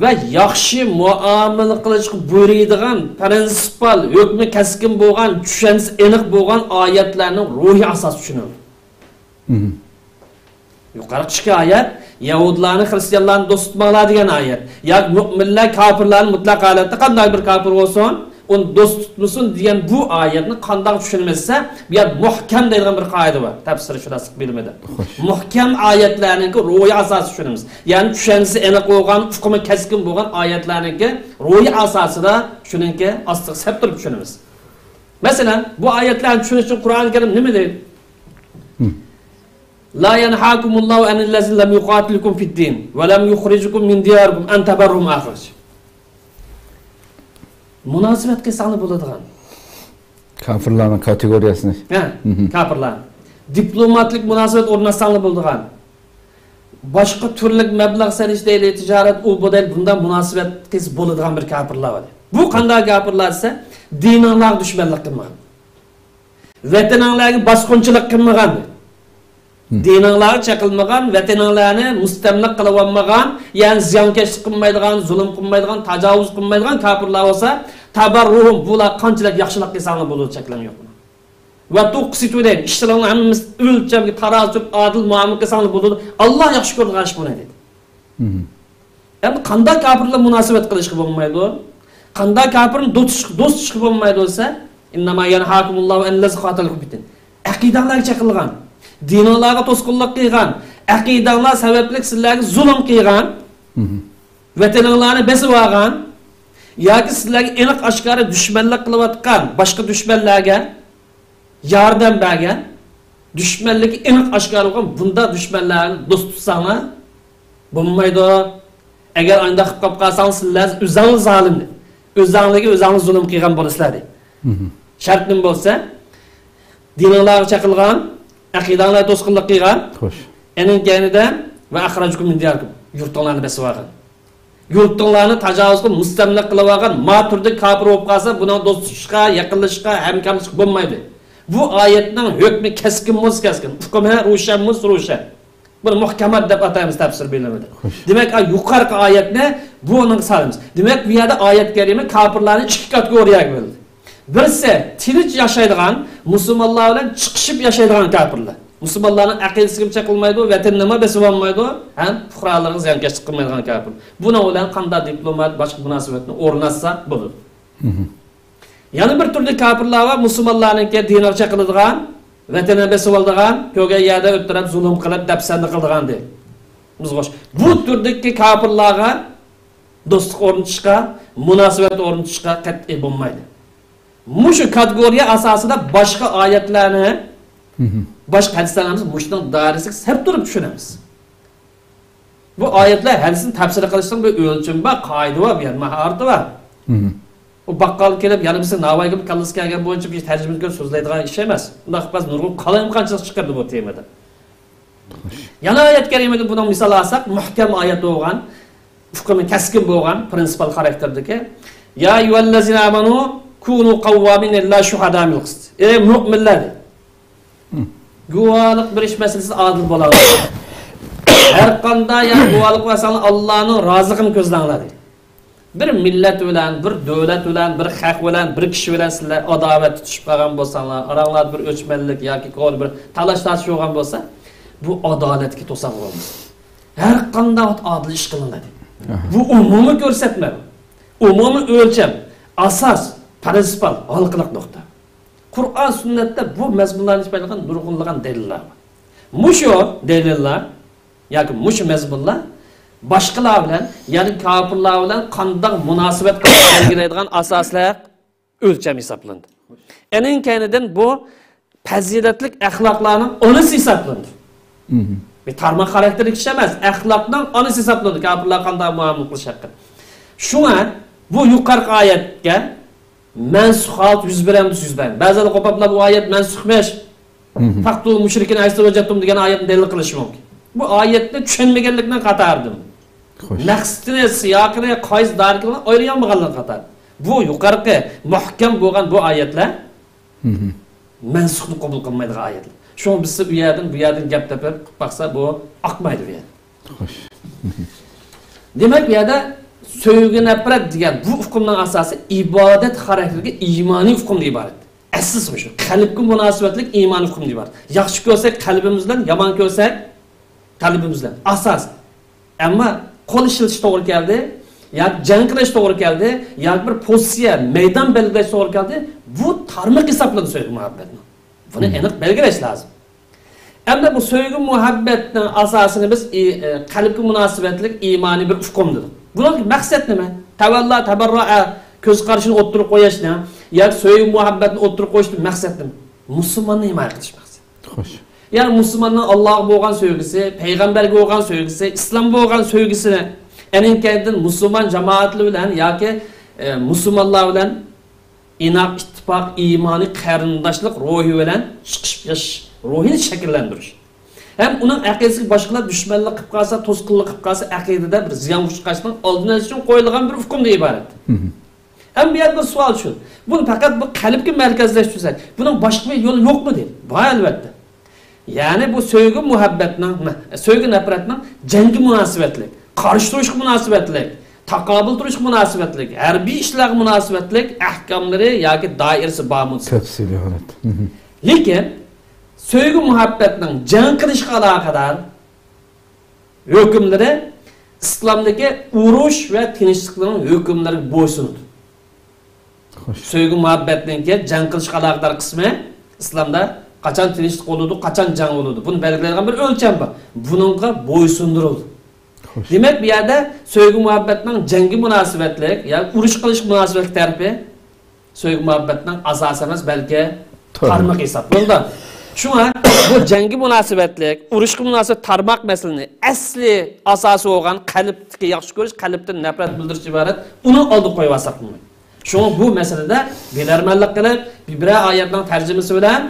ۋە ياخشى مۇئامىلە قىلىشقا بۇيرۇيدىغان پىرىنسىپال، ھۆكمى كەسكىن بولغان، چۈشەنچىسى ئېنىق بولغان ئايەتلەرنىڭ روھىي ئاساسى چۈشىنىلىدۇ. يۇقىرىقى ئىككى ئايەت، يەھۇدىيلارنى، خىرىستىيانلارنى دوست تۇتماڭلار دېگەن ئايەت. ياكى مۆمىنلەر كاپىرلارنى مۇتلەق ھالەتتە، قانداق بىر كاپىر بولسۇن، ئۇنى دوست تۇتمىسۇن دېگەن بۇ ئايەتنى قانداق چۈشىنىمىز دېسە، بۇ يەردە مۇھكەم دەيدىغان بىر قائىدە بار، تەپسىرشۇناسلىق بىلىمىدە. خوش. مۇھكەم ئايەتلەرنىڭكى روھىي ئاساسى چۈشىنىمىز. يەنى چۈشەنچىسى ئېنىق بولغان، ئۇقۇمى كەسكىن بولغان ئايەتلەرنىڭكى روھىي ئاساسىدا شۇنىڭكى ئاستىغا سەپ تۇرۇپ چۈشىنىمىز. مەسىلەن، بۇ ئايەتلەرنى چۈشىنىش ئۈچۈن قۇرئانى كەرىم نېمە دەيدۇ؟ لا ينهاكم الله عن الذين لم يقاتلوكم في الدين ولم يخرجوكم من دياركم أن تبروهم. ئاخىرىچە. مۇناسىۋەت قىلساڭلار بولىدىغان. كاپىرلارنىڭ كاتېگورىيەسىنى. ھە، كاپىرلار. دىپلوماتلىق مۇناسىۋەت ئورناتساڭلار بولىدىغان. باشقا تۈرلۈك مەبلەغ سېلىش دەيلى، تىجارەت، ئۇ بۇ دەيلى، بۇنداق مۇناسىۋەت قىلسا بولىدىغان بىر كاپىرلار بار. بۇ قانداق كاپىرلار دېسە، دىنىڭلارغا دۈشمەنلىك قىلمىغان. ۋەتىنىڭلارغا باسقۇنچىلىق قىلمىغان. دىنىڭلارغا چېقىلمىغان، ۋەتىنىڭلارنى مۇستەملىكە قىلىۋالمىغان، يەنى زىيانكەشلىك قىلمايدىغان، زۇلۇم قىلمايدىغان، تاجاۋۇز قىلمايدىغان كاپىرلار بولسا، تەبەررۇھۇم، بۇلار قانچىلىك ياخشىلىق قىلساڭلار بولىدۇ، چەكلىمە يوق بۇنىڭ. ۋە تۇقسىتۇ دەيدۇ، ئىشلىرىڭلارنى ھەممىسى ئۆلچەمگە تاراز تۇرۇپ ئادىل مۇئامىلە قىلساڭلار بولىدۇ، ئاللا ياخشى كۆرىدىغان ئىش بۇنى دېدى. ئەمدى قانداق كاپىرلار مۇناسىۋەت قىلىشقا بولمايدۇ؟ قانداق كاپىرنى دوست، دوست تۇتۇشقا بولمايدۇ دېسە، إنما ينهاكم الله عن الذين قاتلوكم في الدين. ئەقىدەڭلارگە چېقىلغان، دىنىڭلارغا توسقۇنلۇق قىلغان، ئەقىدەڭلار سەۋەبلىك سىلەرگە زۇلۇم قىلغان، ۋەتىنىڭلارنى بېسىۋالغان ياكى سىلەرگە ئېنىق ئاشكارا دۈشمەنلىك قىلىۋاتقان باشقا دۈشمەنلەرگە ياردەم بەرگەن، دۈشمەنلىكى ئېنىق ئاشكارا بولغان بۇنداق دۈشمەنلەرنى دوست تۇتساڭلار بولمايدۇ. ئەگەر ئانداق قىلىپ قاپ قالساڭلار، سىلەر ئۆزەڭلار زالىم، ئۆزەڭلارغا ئۆزەڭلار زۇلۇم قىلغان بولىسىلەر دەيدۇ. شەرت نېمە بولسا، دىنىڭلارغا چېقىلغان، ئەقىدەڭلار توسقۇنلۇق قىلغان، خوش. ئەنىڭ كەينىدە، ۋە أخرجوكم من دياركم، يۇرتۇڭلارنى بېسىۋالغان. يۇرتۇڭلارنى تاجاۋۇز قىلىپ، مۇستەملىكە قىلىۋالغان، ما تۈردىكى كاپىر بولۇپ قالسا، بۇنىڭ دوست تۇتۇشقا، يېقىنلىشىشقا، ھەمكارلىشىشقا بولمايدۇ. بۇ ئايەتنىڭ ھۆكمى كەسكىن بولسا كەسكىن، ئۇقۇمى روشەن بولسا روشەن. بۇنى مۇھكەمات دەپ ئاتايمىز تەپسىر بىلىمىدە. خوش. دېمەك، ئا، يۇقىرىقى ئايەتنى بۇنىڭغا سالىمىز. دېمەك، بۇ يەردە ئايەت كەرىمە كاپىرلارنى ئىككى كاتېگورىيەگە بۆلدى. بىرسى، تىنچ ياشايدىغان، مۇسۇلمانلار بىلەن چىقىشىپ ياشايدىغان كاپىرلار. مۇسۇلمانلارنىڭ ئەقىدىسىگىمۇ چېقىلمايدۇ، ۋەتىنىنىمۇ بېسىۋالمايدۇ، ھەم پۇقرالىرىغا زىيانكەشلىك قىلمايدىغان كاپىر. بۇنىڭ بىلەن قانداق دىپلومات، باشقا مۇناسىۋەتنى ئورناتسا بولىدۇ. يەنە بىر تۈردىكى كاپىرلار بار، مۇسۇلمانلارنىڭكى دىنىغا چېقىلىدىغان، ۋەتىنىنى بېسىۋالىدىغان، كۆرگەن يەردە ئۆلتۈرۈپ، زۇلۇم قىلىپ، دەپسەندە قىلىدىغان دېگەن. بۇ تۈردىكى كاپىرلارغا دوستلۇق ئورنىتىشقا، مۇناسىۋەت ئورنىتىشقا قەتئىي بولمايدۇ. مۇشۇ كاتېگورىيە ئاساسىدا باشقا ئايەتلەرنى، باشقا ھەدىسلەرنى مۇشۇنىڭ دائىرىسىگە سەپ تۇرۇپ چۈشىنىمىز. بۇ ئايەتلەر ھەدىسنى تەپسىر قىلىشنىڭ بىر ئۆلچىمى بار، قائىدە بار، بۇ يەردە ماھارىتى بار. ئۇ باققالغا كېلىپ، يەنە بىرسى ناۋايىغا كاللىسى كەلگەن بويىچە بىر تەرجىمە كۆرۈپ سۆزلەيدىغان ئىش ئەمەس. ئۇنداق قىلىپ نۇرغۇن قالايمىقانچىلىق چىقىرىدۇ بۇ تېمىدا. يەنە ئايەت كەرىمىدىن بۇنىڭ مىسال ئالساق، مۇھكەم ئايەت بولغان، ئۇقۇمى كەسكىن بولغان، پرىنسىپال خاراكتېردىكى، يا ئەييۇھەللەزىنە ئامەنۇ كۇنۇ قەۋۋامىنە لىللاھى شۇھەدائا بىل قىست. ئەي مۆمىنلەر، گۇۋاھلىق بېرىش مەسىلىسىدە ئادىل بولاڭلار. ھەر قانداق يەر گۇۋاھلىق بەرسەڭلار، ئاللانىڭ رازىلىقىنى كۆزلەڭلار، دەيدۇ. بىر مىللەت بىلەن، بىر دۆلەت بىلەن، بىر خەق بىلەن، بىر كىشى بىلەن سىلەر ئاداۋەت تۇتۇشۇپ قالغان بولساڭلار، ئاراڭلاردا بىر ئۆچمەنلىك ياكى كونا بىر تالاش-تارتىش بولغان بولسا، بۇ ئادالەتكە توسالغۇ بولمىسۇن. ھەر قانداق ۋاقىت ئادىل ئىش قىلىڭلار، دەيدۇ. بۇ ئومۇمىي كۆرسەتمە، ئومۇمىي ئۆلچەم، ئاساس، پرىنسىپال، ھالقىلىق نۇقتا. قۇرئان، سۈننەتتە بۇ مەزمۇنلارنى ئىپادىلىگەن نۇرغۇنلىغان دەلىللەر بار. مۇشۇ دەلىللەر ياكى مۇشۇ مەزمۇنلار باشقىلار بىلەن، يەنى كاپىرلار بىلەن قانداق مۇناسىۋەت قىلىشنى بەلگىلەيدىغان ئاساسلىق ئۆلچەم ھېسابلىنىدۇ. ئېنىڭ كەينىدىن بۇ پەزىلەتلىك ئەخلاقلارنىڭ ئانىسى ھېسابلىنىدۇ. بىر تارماق خاراكتېرلىك ئىش ئەمەس، ئەخلاقنىڭ ئانىسى ھېسابلىنىدۇ. كاپىرلار قانداق مۇئامىلە قىلىش ھەققىدە. شۇڭا بۇ يۇقىرىقى ئايەتكە مەنسۇخ ھالەت يۈز بېرەمدۇ، يۈز بەرمەيدۇ. بەزىلەر قوپاپلا بۇ ئايەت مەنسۇخمىش. فەقتۇلۇل مۇشرىكىنە ھەيسۇ ۋەجەتتۇم دېگەن ئايەتنى دەلىل قىلىشى مۇمكىن. بۇ ئايەتنى چۈشەنمىگەنلىكنىڭ قاتارىدىن. خوش. مەقسىتىنى، سىياقىنى، قايسى دائىرىگە ئايرىيالمىغانلىقى قاتارىدىن. بۇ يۇقىرىقى مۇھكەم بولغان بۇ ئايەتلەر مەنسۇخنى قوبۇل قىلمايدىغان ئايەتلەر. شۇڭا بىز ئۇ يەردىن، بۇ يەردىن گەپ تېپىپ قىلىپ باقسا، بۇ ئاقمايدۇ بۇ يەردە. خوش. دېمەك، بۇ يەردە سۆيگۈ نەپرەت دېگەن بۇ ئۇقۇمنىڭ ئاساسى ئىبادەت خاراكتېرىدىكى ئىمانىي ئۇقۇمدىن ئىبارەت. ئەسلىسى مۇشۇ. قەلبكە مۇناسىۋەتلىك ئىمانىي ئۇقۇمدىن ئىبارەت. ياخشى كۆرسەك قەلبىمىز بىلەن، يامان كۆرسەك قەلبىمىز بىلەن. ئاساس. ئەمما قول ئىشلىتىش توغرا كەلدى، ياكى جەڭ قىلىش توغرا كەلدى، ياكى بىر پوزىتسىيە، مەيدان بەلگىلەش توغرا كەلدى. بۇ تارماق ھېسابلىنىدۇ سۆيگۈ مۇھەببەتنىڭ. بۇنى ئېنىق بەلگىلەش لازىم. ئەمدى بۇ سۆيگۈ مۇھەببەتنىڭ ئاساسىنى بىز ئى-، ئى، قەلبكە مۇناسىۋەتلىك ئىمانىي بىر ئۇقۇم دېدۇق. بۇنىڭ مەقسەت نېمە؟ تەۋەللا، تەبەررۇئە، كۆز قارىشىنى ئوتتۇرىغا قويۇشنى ياكى سۆيگۈ مۇھەببەتنى ئوتتۇرىغا قويۇشتىن مەقسەت نېمە؟ مۇسۇلماننى ھىمايە قىلىش مەقسەت. خوش. يەنى مۇسۇلماننىڭ ئاللاغا بولغان سۆيگۈسى، پەيغەمبەرگە بولغان سۆيگۈسى، ئىسلامغا بولغان سۆيگۈسىنى، ئەنىڭ كەينىدىن مۇسۇلمان جامائەتلىرى بىلەن ياكى، ئە، مۇسۇلمانلار بىلەن ئىناق ئىتتىپاق، ئىمانىي قېرىنداشلىق روھى بىلەن چىقىش بېقىش روھىنى شەكىللەندۈرۈش. ھەم ئۇنىڭ ئەقىدىسىگە باشقىلار دۈشمەنلىك قىلىپ قالسا، توسقۇنلۇق قىلىپ قالسا، ئەقىدىدە بىر زىيانغا ئۇچراشنىڭ ئالدىنى ئېلىش ئۈچۈن قويۇلغان بىر ئۇقۇمدىن ئىبارەت. ھەم بۇ يەردە بىر سوئال شۇ. بۇنى پەقەت بۇ قەلبكە مەركەزلەشتۈرسەك، بۇنىڭ باشقا بىر يولى يوقمۇ دەيدۇ. بار، ئەلۋەتتە. يەنى بۇ سۆيگۈ مۇھەببەتنىڭ، سۆيگۈ نەپرەتنىڭ جەڭگە مۇناسىۋەتلىك، قارشى تۇرۇشقا مۇناسىۋەتلىك، تاقابىل تۇرۇشقا مۇناسىۋەتلىك، ھەربىي ئىشلارغا مۇناسىۋەتلىك ئەھكاملىرى ياكى دائىرىسى بارمۇ دېسە. تەپسىلىي ھالەت. لېكىن سۆيگۈ مۇھەببەتنىڭ جەڭ قىلىشقا ئالاقىدار ھۆكۈملىرى ئىسلامدىكى ئۇرۇش ۋە تىنچلىقنىڭ ھۆكۈملىرىگە بويسۇنىدۇ. خوش. سۆيگۈ مۇھەببەتنىڭكى جەڭ قىلىشقا ئالاقىدار قىسمى ئىسلامدا قاچان تىنچلىق بولىدۇ، قاچان جەڭ بولىدۇ، بۇنى بەلگىلەيدىغان بىر ئۆلچەم بار. بۇنىڭغا بويسۇندۇرۇلىدۇ. خوش. دېمەك، بۇ يەردە سۆيگۈ مۇھەببەتنىڭ جەڭگە مۇناسىۋەتلىك ياكى ئۇرۇش قىلىشقا مۇناسىۋەتلىك تەرىپى سۆيگۈ مۇھەببەتنىڭ ئاساسى ئەمەس، بەلكى تارمىق. تارمىق ھېسابلىنىدۇ. شۇڭا بۇ جەڭگە مۇناسىۋەتلىك، ئۇرۇشقا مۇناسىۋەت تارماق مەسىلىنى ئەسلى ئاساسى بولغان قەلبتىكى ياخشى كۆرۈش، قەلبتىن نەپرەت بىلدۈرۈش ئىبارەت، ئۇنى ئالدىغا قويۇۋالساق بولمايدۇ. شۇڭا بۇ مەسىلىدە بىلەرمەنلىك قىلىپ، بىرەر ئايەتنىڭ تەرجىمىسى بىلەن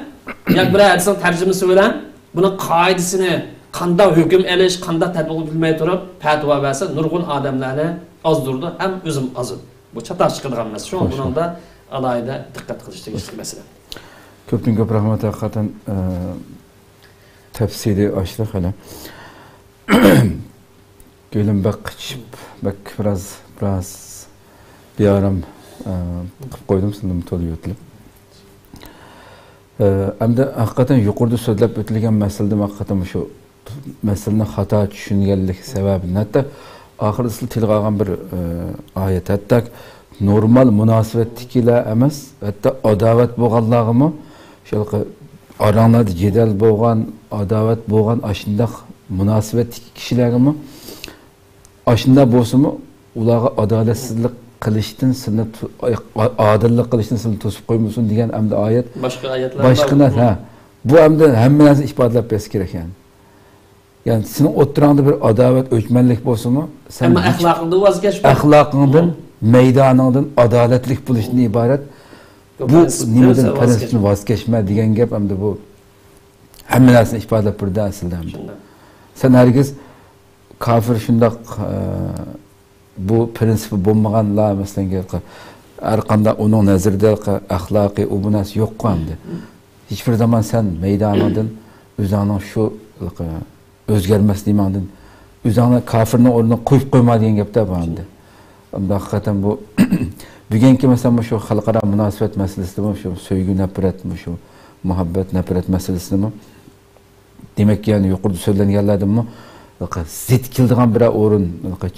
ياكى بىرەر ھەدىسنىڭ تەرجىمىسى بىلەن بۇنىڭ قائىدىسىنى، قانداق ھۆكۈم ئېلىش، قانداق تەتبىق بىلمەي تۇرۇپ پەتىۋا بەرسە، نۇرغۇن ئادەملەرنى ئازدۇرىدۇ ھەم ئۆزىمۇ ئازىدۇ. بۇ چاتاق چىقىدىغان مەسىلە. شۇڭا بۇنىڭدا ئالاھىدە دىققەت قىلىش تېگىشلىك مەسىلە. كۆپتىن كۆپ رەھمەت، ھەقىقەتەن، ئە، تەپسىلىي ئاچتى خېلى. كۆڭلۈم بەك قىچىشىپ، بەك بىراز، بىراز بىئارام، ئە، قىلىپ قويدۇم، سىزنىمۇ تولا يۆتىلىپ. ئەمدى ھەقىقەتەن يۇقىرىدا سۆزلەپ ئۆتۈلگەن مەسىلىدىمۇ ھەقىقەتەن مۇشۇ مەسىلىنى خاتا چۈشەنگەنلىك سەۋەبىدىن، ھەتتا ئاخىرىدا سىلەر تىلغا ئالغان بىر، ئە، ئايەت، ھەتتا نورمال مۇناسىۋەتتىكىلەر ئەمەس، ھەتتا ئاداۋەت بولغانلارغىمۇ، شۇ ئاراڭلاردا جېدەل بولغان، ئاداۋەت بولغان ئاشۇنداق مۇناسىۋەتتىكى كىشىلەرگىمۇ ئاشۇنداق بولسىمۇ، ئۇلارغا ئادالەتسىزلىك قىلىشتىن سىلىنى تو-، ئا-، ئادىللىق قىلىشتىن سىلىنى توسۇپ قويمىسۇن دېگەن ئەمدى ئايەت باشقا ئايەتلەر بار. باشقىلار، ھە. بۇ ئەمدى ھەممە نەرسىنى ئىپادىلەپ بەرسە كېرەك، يەنى. يەنى سېنىڭ ئوتتۇراڭدا بىر ئاداۋەت، ئۆچمەنلىك بولسىمۇ، سەن ئەمما ھېچ ئەخلاقىڭدىن ۋاز كەچمە. ئەخلاقىڭدىن، مەيدانىڭدىن، ئادالەتلىك بولۇشتىن ئىبارەت. بۇ پرىنسىپتىن نېمىدىن، سەن ۋاز پرىنسىپتىن كەچمە. ۋاز كەچمە دېگەن گەپ ئەمدى بۇ ھەممە نەرسىنى ئىپادىلەپ بېرىدۇ ئەسلىدە ئەمدى. شۇنداق. سەن ھەرگىز كافىر شۇنداق، ئە، بۇ پرىنسىپى بولمىغانلار، مەسىلەن، ھەر قانداق ئۇنىڭ نەزىرىدە ئەخلاقىي ئۇ بۇ نەرسە يوققۇ ئەمدى. ھېچبىر زامان سەن مەيدانىڭدىن ئۆزۈڭنىڭ شۇ ئۆزگەرمەس نېمەڭدىن ئۆزۈڭنى كافىرنىڭ ئورنىغا قويۇپ قويما دېگەن گەپتە بار ئەمدى. ئەمدى ھەقىقەتەن بۇ بۈگۈنكى، مەسىلەن، مۇشۇ خەلقئارا مۇناسىۋەت مەسىلىسىدىمۇ، شۇ سۆيگۈ، نەپرەت، مۇشۇ مۇھەببەت، نەپرەت مەسىلىسىدىمۇ، دېمەك، يەنە يۇقىرىدا سۆزلەنگەنلەردىنمۇ زىت كېلىدىغان بىرەر ئورۇن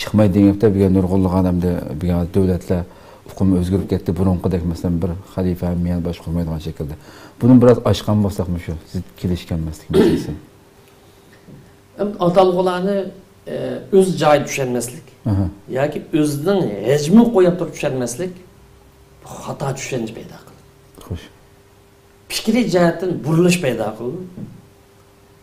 چىقمايدۇ دېگەن گەپتە. بۈگۈن نۇرغۇنلىغان ئەمدى بۈگۈن دۆلەتلەر ئۇقۇمى ئۆزگىرىپ كەتتى. بۇرۇنقىدەك، مەسىلەن، بىر خەلىپە ھەممە يەرنى باشقۇرمايدىغان شەكىلدە. بۇنى بىراز ئاچقان بولساق، مۇشۇ زىت كېلىشكەن مەسىلىسى. ئەمدى ئاتالغۇلارنى، ئە، ئۆز جايىدا چۈشەنمەسلىك، ئاھا، ياكى ئۆزىنىڭ ھەجمىگە قويۇپ تۇرۇپ چۈشەنمەسلىك، بۇ خاتا چۈشەنچە پەيدا قىلىدۇ. خوش. پىكرىي جەھەتتىن بۇرۇلۇش پەيدا قىلىدۇ.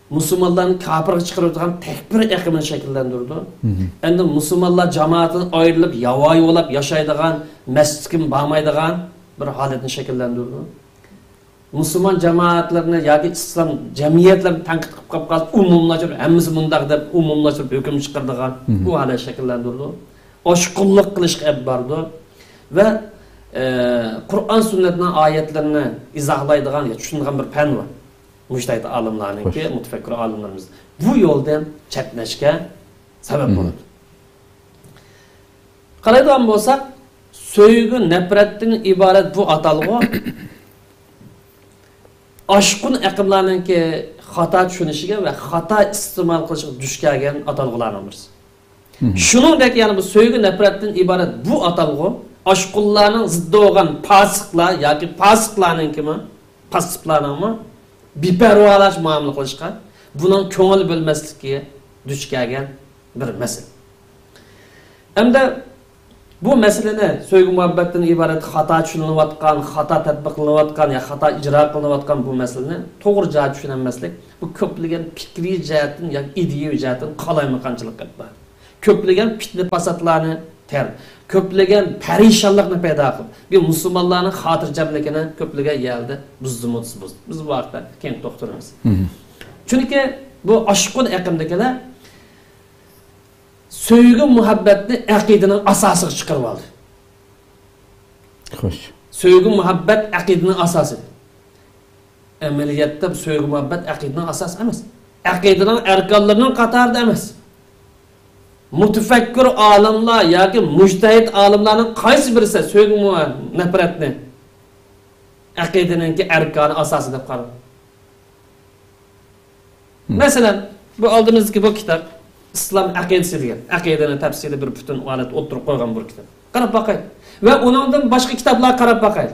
مۇسۇلمانلارنى كاپىرغا چىقىرىۋېتىدىغان تەكفىر ئېقىمىنى شەكىللەندۈرىدۇ. مھم. ئەمدى مۇسۇلمانلار جامائەتتىن ئايرىلىپ، ياۋايى بولاپ ياشايدىغان، مەسچىتكىمۇ بارمايدىغان بىر ھالەتنى شەكىللەندۈرىدۇ. مۇسۇلمان جامائەتلىرىنى ياكى ئىسلام جەمئىيەتلىرىنى تەنقىد قىلىپ قاپ قالسا، ئومۇملاشتۇرۇپ، ھەممىسى مۇنداق دەپ ئومۇملاشتۇرۇپ ھۆكۈم چىقىرىدىغان، مھم، بۇ ھالەت شەكىللەندۈرىدۇ. ئاشقۇنلۇق قىلىشقا ئەپ بارىدۇ. ۋە، ئە، قۇرئان سۈننەتنىڭ ئايەتلىرىنى ئىزاھلايدىغان يا چۈشىنىدىغان بىر پەن بار. مۇجتەھىد ئالىملارنىڭكى، خوش، مۇتەفەككۇر ئالىملىرىمىز. بۇ يولدىن چەتنەشكە سەۋەب، مھم، بولىدۇ. قارايدىغان بولساق، سۆيگۈ نەپرەتتىن ئىبارەت بۇ ئاتالغۇ ئاشقۇن ئەقىملارنىڭكى خاتا چۈشىنىشىگە ۋە خاتا ئىستېمال قىلىشىغا دۇچ كەلگەن ئاتالغۇلارنىڭ بىرسى. مھم. شۇنىڭدەك يەنە بۇ سۆيگۈ نەپرەتتىن ئىبارەت بۇ ئاتالغۇ ئاشقۇنلارنىڭ زىددى بولغان پاسىقلار ياكى پاسىقلارنىڭكىمۇ، پاسسىپلارنىڭمۇ بىپەرۋالارچە مۇئامىلە قىلىشقا، بۇنىڭ كۆڭۈل بۆلمەسلىككە دۇچ كەلگەن بىر مەسىلە. ئەمدى بۇ مەسىلىنى سۆيگۈ مۇھەببەتتىن ئىبارەت خاتا چۈشىنىلىۋاتقان، خاتا تەتبىقلىنىۋاتقان يا خاتا ئىجرا قىلىنىۋاتقان بۇ مەسىلىنى توغرا جايىدا چۈشىنەلمەسلىك، بۇ كۆپلىگەن پىكرىي جەھەتتىن ياكى ئىدىيەۋى جەھەتتىن قالايمىقانچىلىققا ئەپ بارىدۇ. كۆپلىگەن پىتنە پاساتلارنى تەر-، كۆپلىگەن پەرىشانلىقنى پەيدا قىلىپ، بۇ مۇسۇلمانلارنىڭ خاتىرجەملىكىنى كۆپلىگەن يەردە بۇزدىمۇ بۇزدى. بىز بۇ ھەقتە كېيىن توختىلىمىز. مھم. چۈنكى بۇ ئاشقۇن ئېقىمدىكىلەر سۆيگۈ مۇھەببەتنى ئەقىدىنىڭ ئاساسىغا چىقىرىۋالدى. خوش. سۆيگۈ مۇھەببەت ئەقىدىنىڭ ئاساسى. ئەمەلىيەتتە بۇ سۆيگۈ مۇھەببەت ئەقىدىنىڭ ئاساسى ئەمەس. ئەقىدىنىڭ ئەركانلىرىنىڭ قاتارىدا ئەمەس. مۇتەپەككۇر ئالىملار ياكى مۇجتەھىد ئالىملارنىڭ قايسى بىرسى سۆيگۈ مۇ-، نەپرەتنى ئەقىدىنىڭكى ئەركانى ئاساسى دەپ قارىدى؟ مم. مەسىلەن، بۇ ئالدىمىزدىكى بۇ كىتاب ئىسلام ئەقىدىسى دېگەن، ئەقىدىنى تەپسىلىي بىر پۈتۈن ھالەتتە ئوتتۇرىغا قويغان بىر كىتاب. قاراپ باقايلى. ۋە ئۇنىڭدىن باشقا كىتابلارغا قاراپ باقايلى.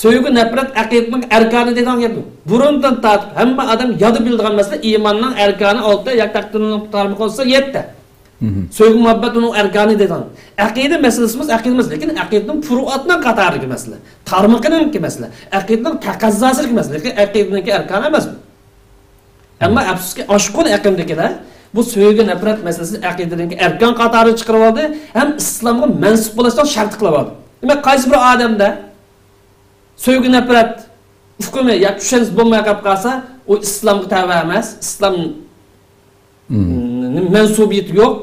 سۆيگۈ، نەپرەت ئەقىدىنىڭ ئەركانى دەيدىغان گەپ. بۇرۇندىن تارتىپ ھەممە ئادەم يادا بىلىدىغان مەسىلە، ئىماننىڭ ئەركانى ئالتە، ياكى تەقدىرنىڭ تارمىقى بولسا يەتتە. مھم. سۆيگۈ، مۇھەببەت ئۇنىڭ ئەركانى دەيدىغان. ئەقىدە مەسىلىسى بولسا ئەقىدە مەسىلە، لېكىن ئەقىدىنىڭ پۇرۇئاتنىڭ قاتارىدىكى مەسىلە، تارمىقىنىڭكى مەسىلە، ئەقىدىنىڭ تەقەززاسىدىكى مەسىلە، لېكىن ئەقىدىنىڭكى ئەركانى ئەمەس بۇ. ئەمما ئەپسۇسكى، ئاشقۇن ئېقىمدىكىلەر بۇ سۆيگۈ، نەپرەت مەسىلىسىنى ئەقىدىنىڭكى ئەركان قاتارىغا چىقىرىۋالدى ھەم ئىسلامغا مەنسۇپ بولۇشنىڭ شەرتى قىلىۋالدى. دېمەك، قايسى بىر ئادەمدە سۆيگۈ، نەپرەت ئۇقۇمى ياكى چۈشەنچىسى بولماي قېلىپ قالسا، ئۇ ئىسلامغا تەۋە ئەمەس، ئىسلام، مم، مەنسۇبىيىتى يوق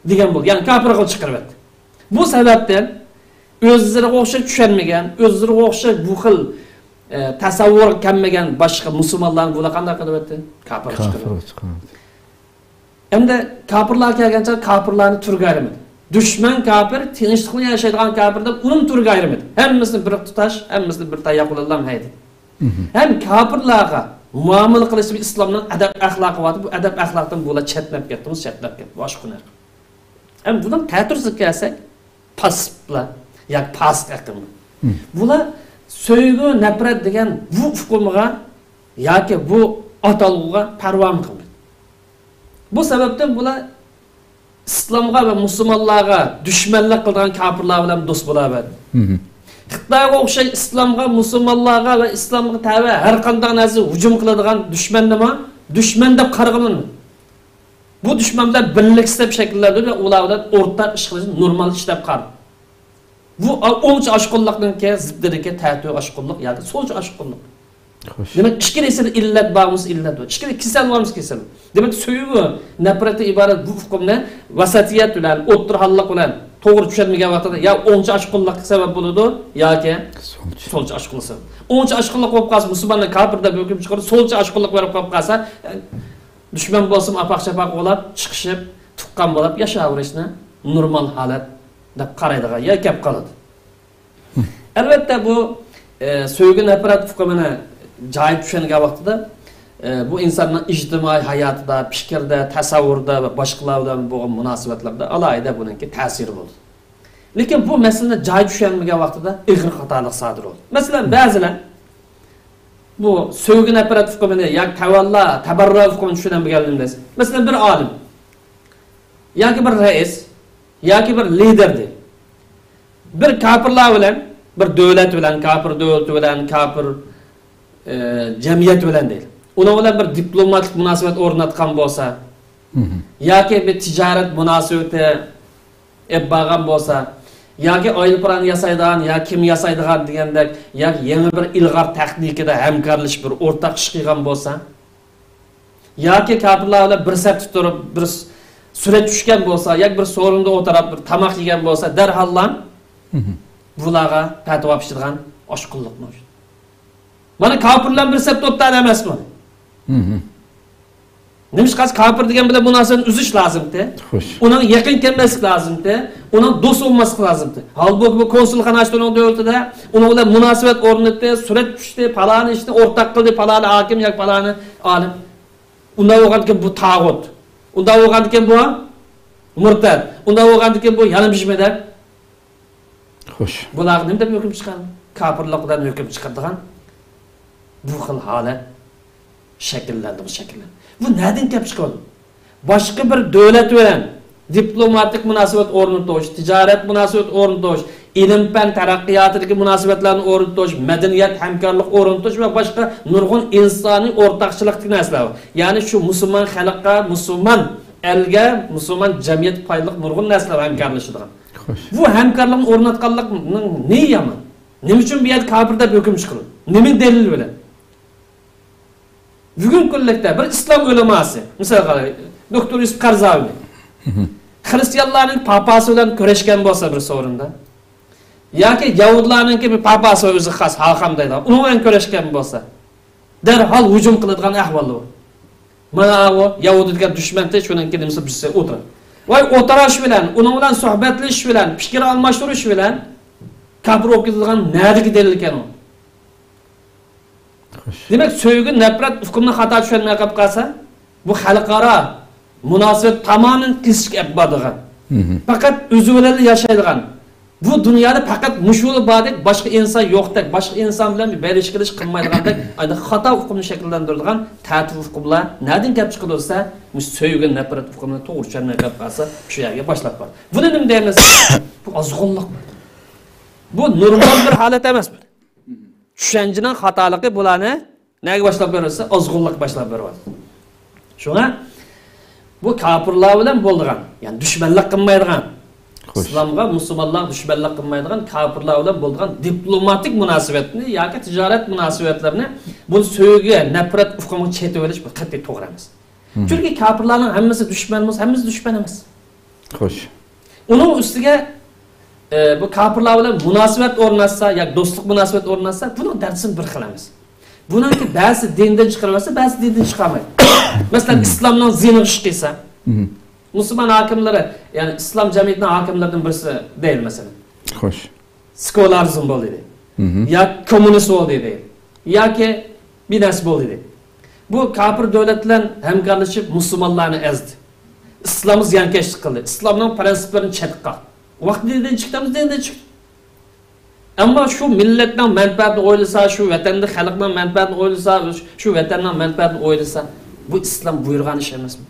دېگەن بولدى. يەنى كاپىرغا چىقىرىۋەتتى. بۇ سەۋەبتىن ئۆزلىرىگە ئوخشاش چۈشەنمىگەن، ئۆزلىرىگە ئوخشاش بۇ خىل، ئە، تەسەۋۋۇرغا كەلمىگەن باشقا مۇسۇلمانلارنى بۇلار قانداق قىلىۋەتتى؟ كاپىرغا چىقىرىۋەتتى. كاپىرغا چىقىرىۋەتتى. ئەمدى كاپىرلار كەلگەن چاغدا كاپىرلارنى تۈرگە ئايرىمىدى. دۈشمەن كاپىر، تىنچلىق بىلەن ياشايدىغان كاپىر دەپ ئۇنىمۇ تۈرگە ئايرىمىدى. ھەممىسىنى بىر تۇتاش، ھەممىسىنى بىر تاياق بىلەن ھەيدىدى. ھەم كاپىرلارغا مۇئامىلە قىلىشتا ئىسلامنىڭ ئەدەپ ئەخلاقى بار، بۇ ئەدەپ ئەخلاقتىن بۇلار چەتنەپ كەتتىمىز، چەتنەپ كەتتى، باشقا نەرسە. ھەم بۇنىڭ تەتۈرىسىگە كەلسەك، پاسىپلار ياكى پاسىق ئەقىللىق. بۇلار سۆيگۈ، نەپرەت دېگەن بۇ ئۇقۇمغا ياكى بۇ ئاتالغۇغا پەرۋامۇ قىلمايدۇ. بۇ سەۋەبتىن بۇلار ئىسلامغا ۋە مۇسۇلمانلارغا دۈشمەنلىك قىلىدىغان كاپىرلار بىلەن دوست بولاۋەردى. خىتايغا ئوخشاش ئىسلامغا، مۇسۇلمانلارغا ۋە ئىسلامغا تەۋە ھەر قانداق نەرسە ھۇجۇم قىلىدىغان دۈشمەننىمۇ دۈشمەن دەپ قارىغىلى. بۇ دۈشمەن بىلەن بىرلىكسەپ شەكىللەندۈرۈپ ۋە ئۇلار بىلەن ئورتاق ئىش قىلىشنى نورمال ئىش دەپ قارىدى. بۇ ئوڭچە ئاشقۇنلۇقنىڭكى زىددىدىكى تەتۈر ئاشقۇنلۇق ياكى سولچە ئاشقۇنلۇق. خوش. دېمەك، ئىككىلىسىدە ئىللەت بارمىسا ئىللەت بار. ئىككىلى كېسەل بارمىسا كېسەل. دېمەك، سۆيگۈ، نەپرەتتىن ئىبارەت بۇ ئۇقۇمنى ۋەسەتىيەت بىلەن، ئوتتۇرا ھاللىق بىلەن توغرا چۈشەنمىگەن ۋاقتىدا يا ئوڭچە ئاشقۇنلۇق سەۋەب بولىدۇ ياكى سولچە. سولچە ئاشقۇنلۇق سەۋەب. ئوڭچە ئاشقۇنلۇق بولۇپ قالسا، مۇسۇلماننى كاپىر دەپ ھۆكۈم چىقىرىدۇ، سولچە ئاشقۇنلۇق بولۇپ قالسا، دۈشمەن بولسىمۇ ئاپاق-چاپاق بولاپ، چىقىشىپ، تۇغقان بولاپ ياشاۋېرىشنى نورمال ھالەت دەپ قارايدىغان يەر كەپ قالىدۇ. ئەلۋەتتە، بۇ، ئە، سۆيگۈ نەپرەت ئۇقۇمىنى جايىدا چۈشەنگەن ۋاقتىدا، ئە، بۇ ئىنساننىڭ ئىجتىمائىي ھاياتىدا، پىكىردە، تەسەۋۋۇردا ۋە باشقىلار بىلەن بولغان مۇناسىۋەتلەردە ئالاھىدە بۇنىڭكى تەسىرى بولىدۇ. لېكىن بۇ مەسىلىنى جايىدا چۈشەنمىگەن ۋاقتىدا ئېغىر خاتالىق سادىر بولىدۇ. مەسىلەن، بەزىلەر بۇ سۆيگۈ نەپرەت ئۇقۇمىنى ياكى تەۋەللا، تەبەررۇ ئۇقۇمىنى چۈشىنەلمىگەنلىرىمىز. مەسىلەن، بىر ئالىم ياكى بىر رەئىس ياكى بىر لىدېر دەيلى. بىر كاپىرلار بىلەن، بىر دۆلەت بىلەن، كاپىر دۆلىتى بىلەن، كاپىر، ئى، جەمئىيەت بىلەن دەيلى. ئۇنىڭ بىلەن بىر دىپلوماتىك مۇناسىۋەت ئورناتقان بولسا، ياكى بىر تىجارەت مۇناسىۋىتى ئېلىپ بارغان بولسا، ياكى ئايروپىلان ياسايدىغان، يا كېمە ياسايدىغان دېگەندەك، ياكى يېڭى بىر ئىلغار تېخنىكىدا ھەمكارلىشىپ بىر ئورتاق ئىش قىلغان بولسا، ياكى كاپىرلار بىلەن بىر سەپتە تۇرۇپ، بىر س-، سۈرەت چۈشكەن بولسا، ياكى بىر سورۇندا ئولتۇرۇپ، بىر تاماق يېگەن بولسا، دەرھاللا بۇلارغا پەتىۋا پىشىدىغان ئاشقۇنلۇقمۇ؟ مانا كاپىرلار بىر سەپتە ئولتۇرغان ئەمەسمۇ؟ نېمىشقا كاپىر دېگەن بىلەن مۇناسىۋەتنى ئۈزۈش لازىمتى؟ خوش. ئۇنىڭ يېقىن كەلمەسلىك لازىمتى؟ ئۇنىڭ دوست بولماسلىق لازىمتى؟ ھالبۇكى بۇ كونسۇلخانا ئاچتى ئۇنىڭ دۆلىتىدە، ئۇنىڭ بىلەن مۇناسىۋەت ئورنىتتى، سۈرەت چۈشتى، پالانى ئىشنى ئورتاق قىلدى، پالانى ھاكىم ياكى پالانى ئالىم. ئۇنداق بولغاندىكىن بۇ تاغۇت. ئۇنداق بولغاندىكىن بۇ مۇرتەد. ئۇنداق بولغاندىكىن بۇ يانا بىژمە دەپ خوش. بۇلارغا نېمە دەپ ھۆكۈم چىقارىدۇ؟ كاپىرلىق بىلەن ھۆكۈم چىقىرىدىغان بۇ خىل ھالەت شەكىللەندىمۇ شەكىللەندى. بۇ نەدىن كەپ چىقىدۇ؟ باشقا بىر دۆلەت بىلەن دىپلوماتىك مۇناسىۋەت ئورنىتىش، تىجارەت مۇناسىۋەت ئورنىتىش، ئىلىم-پەن تەرەققىياتىدىكى مۇناسىۋەتلەرنى ئورنىتىش، مەدەنىيەت ھەمكارلىق ئورنىتىش ۋە باشقا نۇرغۇن ئىنسانىي ئورتاقچىلىقتىكى نەرسىلەر بار. يەنى شۇ مۇسۇلمان خەلققە، مۇسۇلمان ئەلگە، مۇسۇلمان جەمئىيەتكە پايدىلىق نۇرغۇن نەرسىلەر ھەمكارلىشىدىغان. خوش. بۇ ھەمكارلىقنى ئورناتقانلىقنىڭ نېيى يامان؟ نېمە ئۈچۈن بۇ يەردە كاپىر دەپ ھۆكۈم چىقىرىدۇ؟ نېمە دەلىل بىلەن؟ بۈگۈنكى كۈنلۈكتە بىر ئىسلام ئۆلىماسى، مىسالغا، دوكتور يۈسۈپ قەرزاۋى خىرىستىيانلارنىڭ پاپاسى بىلەن كۆرۈشكەن بولسا بىر سورۇندا، ياكى يەھۇدىيلارنىڭكى بىر پاپاسى بار، ئۆزىگە خاس ھاخام دەيدىغان، ئۇنىڭ بىلەن كۆرۈشكەن بولسا، دەرھال ھۇجۇم قىلىدىغان ئەھۋاللار بار. مانا ئۇ يەھۇدىي دېگەن دۈشمەنتى، شۇنىڭكى نېمىسى بىرسى ئولتۇرۇپ. ۋاي ئولتۇرۇش بىلەن، ئۇنىڭ بىلەن سۆھبەتلىشىش بىلەن، پىكىر ئالماشتۇرۇش بىلەن كاپىر بولۇپ كېتىدىغان نەدىكى دەلىل ئىكەن ئۇ؟ خوش. دېمەك، سۆيگۈ، نەپرەت ئۇقۇمىنى خاتا چۈشەنمەي قېلىپ قالسا، بۇ خەلقئارا مۇناسىۋەت تامامەن كېسىشكە ئەپ بارىدىغان. پەقەت ئۆزى بىلەنلا ياشايدىغان، بۇ دۇنيادا پەقەت مۇشۇلا باردەك، باشقا ئىنسان يوقتەك، باشقا ئىنسان بىلەن بىر بېرىش كېلىش قىلمايدىغاندەك، ئانداق خاتا ئۇقۇمنى شەكىللەندۈرىدىغان تەتۈر ئۇقۇملار نەدىن كەپ چىقىدۇ دېسە، مۇشۇ سۆيگۈ، نەپرەت ئۇقۇمىنى توغرا چۈشەنمەي قېلىپ قالسا، شۇ يەرگە باشلاپ بارىدۇ. بۇنى نېمە دەيمىز؟ بۇ ئازغۇنلۇق. بۇ نورمال بىر ھالەت ئەمەس. چۈشەنچىنىڭ خاتالىقى بۇلارنى نەگە باشلاپ بېرىۋاتسا، ئازغۇنلۇق باشلاپ بېرىۋاتىدۇ. شۇڭا بۇ كاپىرلار بىلەن بولىدىغان، يەنى دۈشمەنلىك قىلمايدىغان، خوش. ئىسلامغا، مۇسۇلمانلارغا دۈشمەنلىك قىلمايدىغان، كاپىرلار بىلەن بولىدىغان دىپلوماتىك مۇناسىۋەتنى ياكى تىجارەت مۇناسىۋەتلىرىنى بۇ سۆيگۈ، نەپرەت ئۇقۇمىغا چېتىۋېلىش بۇ قەتئىي توغرا ئەمەس. چۈنكى كاپىرلارنىڭ ھەممىسى دۈشمەن بولسا، ھەممىسى دۈشمەن ئەمەس. خوش. ئۇنىڭ ئۈستىگە، ئە، بۇ كاپىرلار بىلەن مۇناسىۋەت ئورناتسا ياكى دوستلۇق مۇناسىۋەت ئورناتسا، بۇنىڭ دەردىسىمۇ بىر خىل ئەمەس. بۇنىڭكى بەزىسى دىندىن چىقىرىۋەتسە، بەزىسى دىندىن چىقارمايدۇ. مەسىلەن، ئىسلامنىڭ زىيىنىغا ئىش قىلسا، مۇسۇلمان ھاكىملىرى، يەنى ئىسلام جەمئىيىتىنىڭ ھاكىملىرىدىن بىرسى دەيلى، مەسىلەن. خوش. سېكۇلارىزم بولدى دەيلى. ياكى كوممۇنىست بولدى دەيلى. ياكى بىر نەرسە بولدى دېدى. بۇ كاپىر دۆلەت بىلەن ھەمكارلىشىپ مۇسۇلمانلارنى ئەزدى. ئىسلامغا زىيانكەشلىك قىلدى. ئىسلامنىڭ پرىنسىپلىرىنى چەتكە قاقتى. ۋاقتى دىندىن چىقتىمىز، دىندىن چىقتى. ئەمما شۇ مىللەتنىڭ مەنپەئەتىنى ئويلىسا، شۇ ۋەتەندە خەلقنىڭ مەنپەئەتىنى ئويلىسا، شۇ ۋەتەننىڭ مەنپەئەتىنى ئويلىسا، بۇ ئىسلام بۇيرۇغان ئىش ئەمەسمۇ؟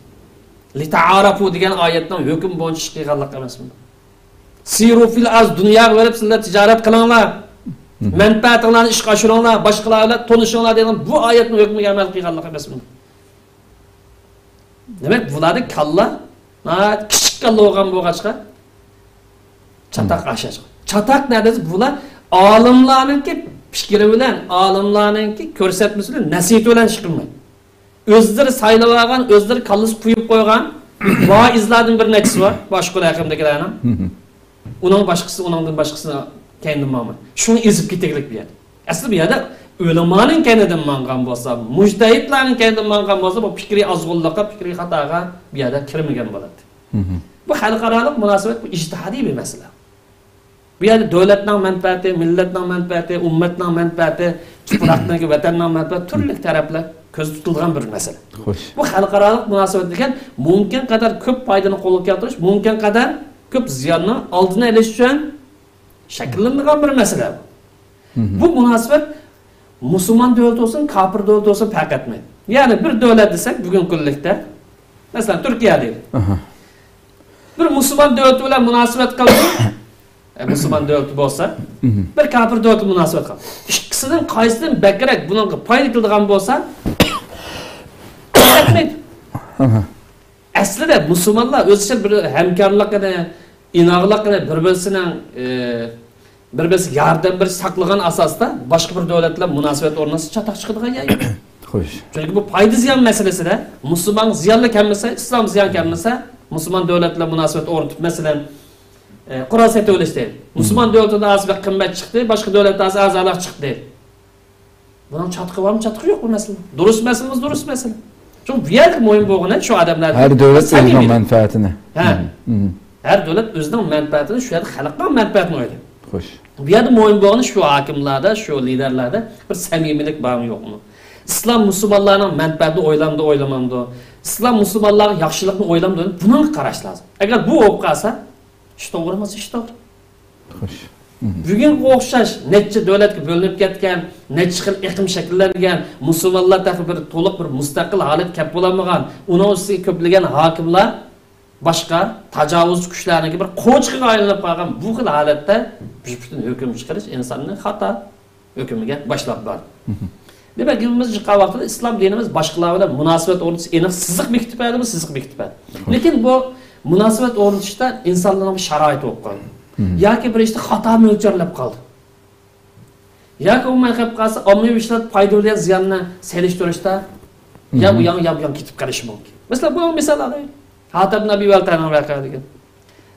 لىتەئارەفۇ دېگەن ئايەتنىڭ ھۆكمى بويىچە ئىش قىلغانلىق ئەمەسمۇ؟ سىرۇ فىل ئەرز، دۇنياغا بېرىپ سىلەر تىجارەت قىلىڭلار، مەنپەئەتىڭلارنى ئىشقا ئاشۇرۇڭلار، باشقىلار بىلەن تونۇشۇڭلار دېگەن بۇ ئايەتنىڭ ھۆكمىگە ئەمەل قىلغانلىق ئەمەسمۇ؟ دېمەك، بۇلاردا كاللا ناھايىتى كىچىك كاللا بولغان بولغاچقا، چاتاق ئاشاش. چاتاق نەدە دېسە، بۇلار ئالىملارنىڭكى پىكرى بىلەن، ئالىملارنىڭكى كۆرسەتمىسى بىلەن، نەسىھىتى بىلەن ئىش قىلمايدۇ. ئۆزلىرى سايلىۋالغان، ئۆزلىرى كاللىسى قويۇپ قويغان ۋائىزلاردىن بىر نەچچىسى بار، باشقۇل ھەققىمدىكىلەرنىڭ. ئۇنىڭ باشقىسى، ئۇنىڭدىن باشقىسىنى كەينىدىن ماڭمايدۇ. شۇڭا ئېزىپ كېتەگلىك بۇ يەردە. ئەسلى بۇ يەردە ئۆلىمانىڭ كەينىدىن ماڭغان بولسا، مۇجتەھىدلارنىڭ كەينىدىن ماڭغان بولسا، بۇ پىكرىي ئازغۇنلۇققا، پىكرىي خاتاغا بۇ يەردە كىرمىگەن بولاتتى. بۇ خەلقئارالىق مۇناسىۋەت، بۇ ئىجتىھادىي بىر مەسىلە. بۇ يەردە دۆلەتنىڭ مەنپەئەتى، مىللەتنىڭ مەنپەئەتى، ئۈممەتنىڭ مەنپەئەتى، تۇپراقنىڭكى، ۋەتەننىڭ مەنپەئەتى، تۈرلۈك تەرەپلەر كۆزدە تۇتۇلغان بىر مەسىلە. خوش. بۇ خەلقئارالىق مۇناسىۋەت دېگەن مۇمكىن قەدەر كۆپ پايدىنى قولغا كەلتۈرۈش، مۇمكىن قەدەر كۆپ زىياننىڭ ئالدىنى ئېلىش ئۈچۈن شەكىللىنىدىغان بىر مەسىلە. بۇ مۇناسىۋەت مۇسۇلمان دۆلىتى بولسۇن، كاپىر دۆلىتى بولسۇن پەرق ئەتمەيدۇ. يەنى بىر دۆلەت دېسەك، بۈگۈنكى كۈنلۈكتە، مەسىلەن، تۈركىيە دەيلى. ئاھا. بىر مۇسۇلمان دۆلىتى بىلەن مۇناسىۋەت قىلدى، ئە، مۇسۇلمان دۆلىتى بولسا، بىر كاپىر دۆلەت بىلەن مۇناسىۋەت قىلدى. ئىككىسىدىن قايسىدىن بەكرەك بۇنىڭغا پايدا كېلىدىغان بولسا، پەرق ئەتمەيدۇ. ئاھا. ئەسلىدە مۇسۇلمانلار ئۆزئارا بىر ھەمكارلىقىنى، ئىناقلىقىنى، بىر-بىرسىنىڭ، ئى، بىر-بىرسىگە ياردەم بېرىش، ساقلىغان ئاساستا باشقا بىر دۆلەت بىلەن مۇناسىۋەت ئورناتسا چاتاق چىقىدىغان يەر يوق. خوش. چۈنكى بۇ پايدا زىيان مەسىلىسىدە مۇسۇلمانغا زىيانلا كەلمىسە، ئىسلامغا زىيان كەلمىسە، مۇسۇلمان دۆلەت بىلەن مۇناسىۋەت ئورنىتىپ، مەسىلەن، ئى، قورال سېتىۋېلىش دەيلى. مۇسۇلمان دۆلىتىدە ھازىر بەك قىممەت چىقتى، باشقا دۆلەتتە ھازىر ئەرزانراق چىقتى دەيلى. بۇنىڭ چاتىقى بارمۇ، چاتىقى يوقمۇ مەسىلە؟ دۇرۇس مەسىلىمىز، دۇرۇس مەسىلە. چۈنكى بۇ يەردە مۇھىم بولغىنى شۇ ئادەملەردە ھەر دۆلەت ئۆزىنىڭ سەمىمىيلىك. مەنپەئەتىنى. ھە. مم. ھەر دۆلەت ئۆزىنىڭ مەنپەئەتىنى، شۇ يەردە خەلقنىڭ مەنپەئەتىنى ئويلايدۇ. خوش. بۇ يەردە مۇھىم بولغىنى شۇ ھاكىملاردا، شۇ لىدەرلەردە بىر سەمىمىيلىك بارمۇ، يوقمۇ؟ ئىسلام مۇسۇلمانلارنىڭ مەنپەئەتىنى ئويلامدۇ، ئويلىمامدۇ؟ ئىسلام مۇسۇلمانلارغا ياخشىلىقنى ئويلامدۇ؟ بۇنىڭغا قاراش لازىم. ئەگەر بۇ بولۇپ قالسا، ئىش توغرا بولسا، ئىش توغرا. خوش. مم. بۈگۈنگە ئوخشاش نەچچە دۆلەتكە بۆلۈنۈپ كەتكەن، نەچچە خىل ئېقىم شەكىللەنگەن، مۇسۇلمانلار تېخى بىر تولۇق بىر مۇستەقىل ھالەتكە كەپ بولالمىغان، ئۇنىڭ ئۈستىگە كۆپلىگەن ھاكىملار باشقا تاجاۋۇزچى كۈچلەرنىڭكى بىر قوچىقىغا ئايلىنىپ قالغان بۇ خىل ھالەتتە بۈشپۈتۈن ھۆكۈم چىقىرىش ئىنساننى خاتا ھۆكۈمىگە باشلاپ بار. مم. دېمەك، گېپىمىزنى چىققان ۋاقتىدا ئىسلام دىنىمىز باشقىلار بىلەن مۇناسىۋەت ئورنىتىش ئېنىق سىزىق بېكىتىپ بەردىمۇ، سىزىق بېكىتىپ بەردى. خوش. لېكىن بۇ مۇناسىۋەت ئورنىتىشتا ئىنسانلارنىڭ بىر شارائىتى بولۇپ قالدى. مم. ياكى بىر ئىشتا خاتا مۆلچەرلەپ قالدى. ياكى بولماي قېلىپ قالسا، ئاممىۋى ئىشلار پايدا بىلەن زىياننى سېلىشتۇرۇشتا يا بۇ ياڭ، يا بۇ ياڭ كېتىپ قېلىشى مۇمكىن. مەسىلەن، بۇنىڭ مىسال ئالايلى. ھاتىب ئىبن ئەبى بەلتانىڭ ۋەقەسى دېگەن.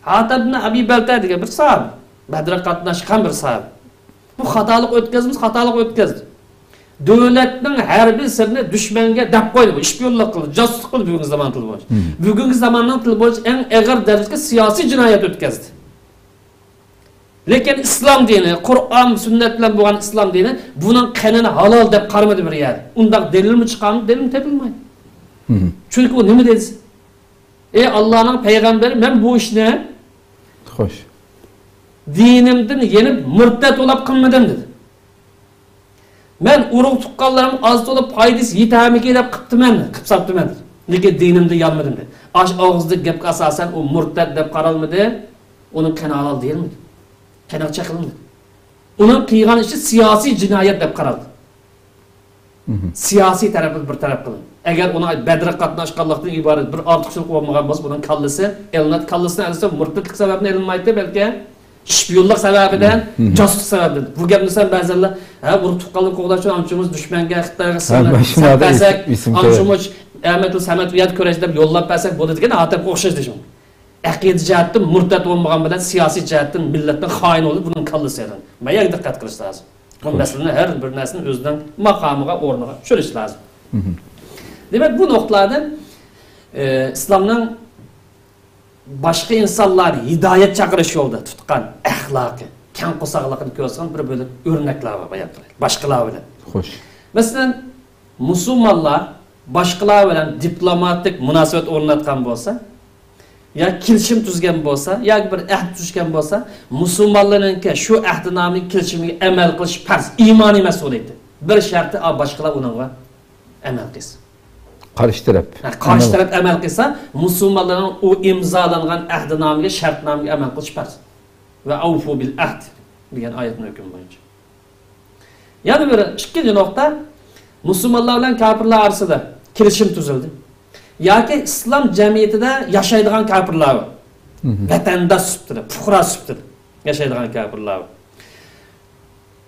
ھاتىب ئىبن ئەبى بەلتا دېگەن بىر ساھابە. بەدرگە قاتناشقان بىر ساھابە. بۇ خاتالىق ئۆتكەزمىسە، خاتالىق ئۆتكەزدى. دۆلەتنىڭ ھەربىي سىرىنى دۈشمەنگە دەپ قويدى. بۇ شپىيونلۇق قىلدى، جاسۇسلۇق قىلدى بۈگۈنكى زامان تىلى بويىچە. مم. بۈگۈنكى زاماننىڭ تىلى بويىچە ئەڭ ئېغىر دەرىجىدىكى سىياسىي جىنايەت ئۆتكەزدى. لېكىن ئىسلام دىنى، قۇرئان، سۈننەت بىلەن بولغان ئىسلام دىنى بۇنىڭ قېنىنى ھالال دەپ قارىمىدى بىر يەردە. ئۇنداق دەلىلمۇ چىقارمىدى، دەلىل تېپىلمايدۇ. مم. چۈنكى ئۇ نېمە دېدى؟ ئەي ئاللانىڭ پەيغەمبىرى، مەن بۇ ئىشنى خوش. دىنىمدىن يېنىپ مۇرتەت بولاپ قىلمىدىم دېدى. مەن ئۇرۇق تۇغقانلىرىم ئاز تولا پايدىسى يېتەرمىكىن دەپ قىپتىمەن، قىپ ساپتىمەن دېدى. لېكىن دىنىمدىن يانمىدىم دېدى. ئاش ئاغزىدىكى گەپكە ئاساسەن ئۇ مۇرتەت دەپ قارالمىدى، ئۇنىڭ قېنى ھالال دېيىلمىدى. قېنىغا چېقىلمىدى. ئۇنىڭ قىلغان ئىشى سىياسىي جىنايەت دەپ قارالدى. مم. سىياسىي تەرەپنى بىر تەرەپ قىلىڭ. ئەگەر ئۇنىڭ بەدرگە قاتناشقانلىقتىن ئىبارەت بىر ئارتۇقچىلىق بولمىغان بولسا، بۇنىڭ كاللىسى ئېلىناتتى. كاللىسىنى ئەلىسە مۇرتەتلىق سەۋەبىدىن ئېلىنمايتتى، بەلكى شپىيونلۇق سەۋەبىدىن، مم، جاسۇسلۇق سەۋەبىدىن. بۇ گەپنى سەن بەزەنلەر، ھە، ئۇرۇق تۇغقانلىق قوغداش ئۈچۈن ئانچە-مۇنچە دۈشمەنگە، خىتايغا سىرنى سەپ بەرسەك، ئانچە-مۇنچە ئەمەت سەمەت بۇ يەردە كۈرەش دەپ يوللاپ بەرسەك بولىدىكەن، ئاتەمگە ئوخشاش دېيىشىڭ. ئەقىدە جەھەتتىن مۇرتەت بولمىغان بىلەن سىياسىي جەھەتتىن مىللەتنىڭ خائىنى بولۇپ، بۇنىڭ كاللىسى ئېلىن. مانا يەرگە دىققەت قىلىش لازىم. بۇ مەسىلىنى ھەر بىر نەرسىنى ئۆزىنىڭ ماقامىغا، ئورنىغا چۈشۈرۈش لازىم. مم. دېمەك، بۇ نۇقتىلاردىن، ئى، ئىسلامنىڭ باشقا ئىنسانلارنى ھىدايەت چاقىرىش يولىدا تۇتقان ئەخلاقى، كەڭ قورساقلىقىنى كۆرسىتىدىغان بىر بۆلەك ئۆرنەكلەر بار، بايان قىلايلى. باشقىلار بىلەن. خوش. مەسىلەن، مۇسۇلمانلار باشقىلار بىلەن دىپلوماتىك مۇناسىۋەت ئورناتقان بولسا، يا كېلىشىم تۈزگەن بولسا، ياكى بىر ئەھدە تۈزۈشكەن بولسا، مۇسۇلمانلارنىڭكى شۇ ئەھدىنامىگە، كېلىشىمگە ئەمەل قىلىش پەرز، ئىمانىي مەسئۇلىيىتى. بىر شەرتى، ئا، باشقىلار ئۇنىڭغا ئەمەل قىلسا. قارشى تەرەپ. ھە، قارشى تەرەپ ئەمەل قىلسا، مۇسۇلمانلارنىڭ ئۇ ئىمزالانغان ئەھدىنامىگە، شەرتنامىگە ئەمەل قىلىش پەرز. ۋە ئەۋفۇ بىل ئەھد دېگەن ئايەتنىڭ ھۆكمى بويىچە. يەنە بىر ئىككىنچى نۇقتا، مۇسۇلمانلار بىلەن كاپىرلار ئارىسىدا كېلىشىم تۈزۈلدى. ياكى ئىسلام جەمئىيىتىدە ياشايدىغان كاپىرلار بار. ۋەتەنداش سۈپىتىدە، پۇقرا سۈپىتىدە ياشايدىغان كاپىرلار بار.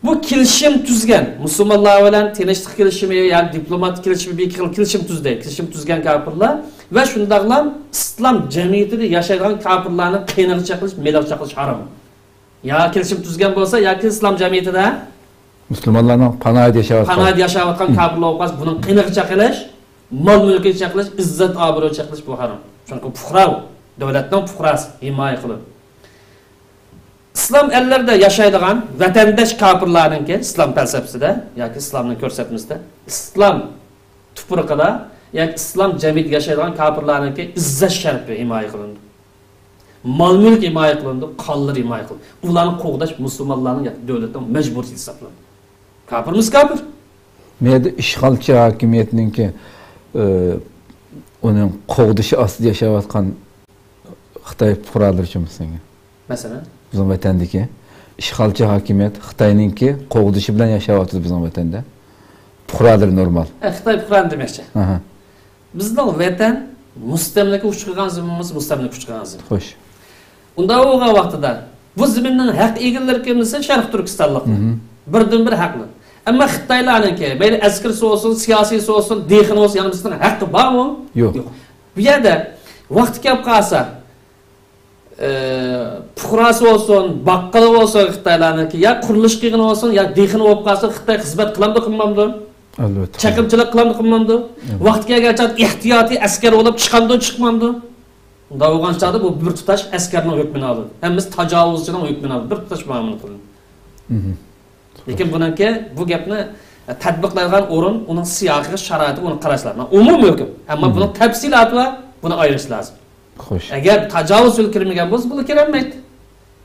بۇ كېلىشىم تۈزگەن، مۇسۇلمانلار بىلەن تىنچلىق كېلىشىمى ياكى دىپلوماتىك كېلىشىمى، بىر خىل كېلىشىم تۈزدى. كېلىشىم تۈزگەن كاپىرلار ۋە شۇنداقلا ئىسلام جەمئىيىتىدە ياشايدىغان كاپىرلارنىڭ قېنىغا چېقىلىش، مېلىغا چېقىلىش ھارام. يا كېلىشىم تۈزگەن بولسا، ياكى ئىسلام جەمئىيىتىدە مۇسۇلمانلارنىڭ پاناھىدا ياشاۋاتقان. پاناھىدا ياشاۋاتقان كاپىرلار بولۇپ قالسا، بۇنىڭ قېنىغا چېقىلىش، مال-مۈلكىگە چېقىلىش، ئىززەت-ئابرۇيغا چېقىلىش، بۇ ھارام. چۈنكى پۇقرا بۇ. دۆلەتنىڭ پۇقراسى، ھىمايە قىلىدۇ. ئىسلام ئەللىرىدە ياشايدىغان ۋەتەنداش كاپىرلارنىڭكى، ئىسلام پەلسەپىسىدە ياكى ئىسلامنىڭ كۆرسەتمىسىدە، ئىسلام تۇپرىقىدا ياكى ئىسلام جەمئىيىتىدە ياشايدىغان كاپىرلارنىڭكى ئىززەت شەرىپى ھىمايە قىلىنىدۇ. مال-مۈلكى ھىمايە قىلىنىدۇ، قانلىرى ھىمايە قىلىنىدۇ. ئۇلارنى قوغداش مۇسۇلمانلارنىڭ ياكى دۆلەتنىڭ مەجبۇرىيىتى ھېسابلىنىدۇ. كاپىرمىز كاپىر. مەيدە ئىشغالچى ھاكىمىيەتنىڭكى، ئى، ئۇنىڭ قوغدىشى ئاستىدا ياشاۋاتقان خىتاي پۇقرالىرىچۇ مۇسۇلمان؟ مەسىلەن؟ بىزنىڭ ۋەتەندىكى ئىشغالچى ھاكىمىيەت خىتاينىڭكى قوغدىشى بىلەن ياشاۋاتىدۇ بىزنىڭ ۋەتەندە. پۇقرالىرى نورمال. ئە، خىتاي پۇقرانى دېمەكچى. ئاھا. بىزنىڭ ۋەتەن مۇستەملىكە ئۇچرىغان زېمىنىمىز، مۇستەملىكە ئۇچرىغان زېمىن. خوش. ئۇنداق بولغان ۋاقتىدا بۇ زېمىننىڭ ھەق ئىگىلىرى كىم دېسە، شەرقىي تۈركىستانلىقلار. مھم. بىردىنبىر ھەقلىق. ئەمما خىتايلارنىڭكى، مەيلى ئەسكىرىسى بولسۇن، سىياسىيسى بولسۇن، دېھقىنى بولسۇن، يەنە بىزنىڭ ھەققى بارمۇ؟ يوق. يوق. بۇ يەردە ۋاقتى كەپ قالسا، ئە، پۇقراسى بولسۇن، باققىلى بولسۇن خىتايلارنىڭكى، يا قۇرۇلۇش قىلغىنى بولسۇن، يا دېھقىنى بولۇپ قالسا، خىتاي خىزمەت قىلامدۇ، قىلمامدۇ؟ ئەلۋەتتە. چېقىمچىلىق قىلامدۇ، قىلمامدۇ؟ ئەلۋەتتە. ۋاقتى كەلگەن چاغدا ئېھتىياتىي ئەسكەر بولۇپ چىقامدۇ، چىقمامدۇ؟ ئۇنداق بولغان چاغدا بۇ بىر تۇتاش ئەسكەرنىڭ ھۆكمىنى ئالىدۇ. ھەممىسى تاجاۋۇزچىنىڭ ھۆكمىنى ئالىدۇ. بىر تۇتاش مۇئامىلە قىلىدۇ. مھم. لېكىن بۇنىڭكى، بۇ گەپنى، ئە، تەتبىقلايدىغان ئورۇن، ئۇنىڭ سىياقىغا، شارائىتىغا ئۇنى قاراش لازىم. ئومۇمىي ھۆكۈم. ئەمما مھم. بۇنىڭ تەپسىلاتى بار، بۇنى ئايرىش لازىم. خوش. ئەگەر تاجاۋۇز يولى كىرمىگەن بولسا، بۇلار كىرەلمەيدۇ.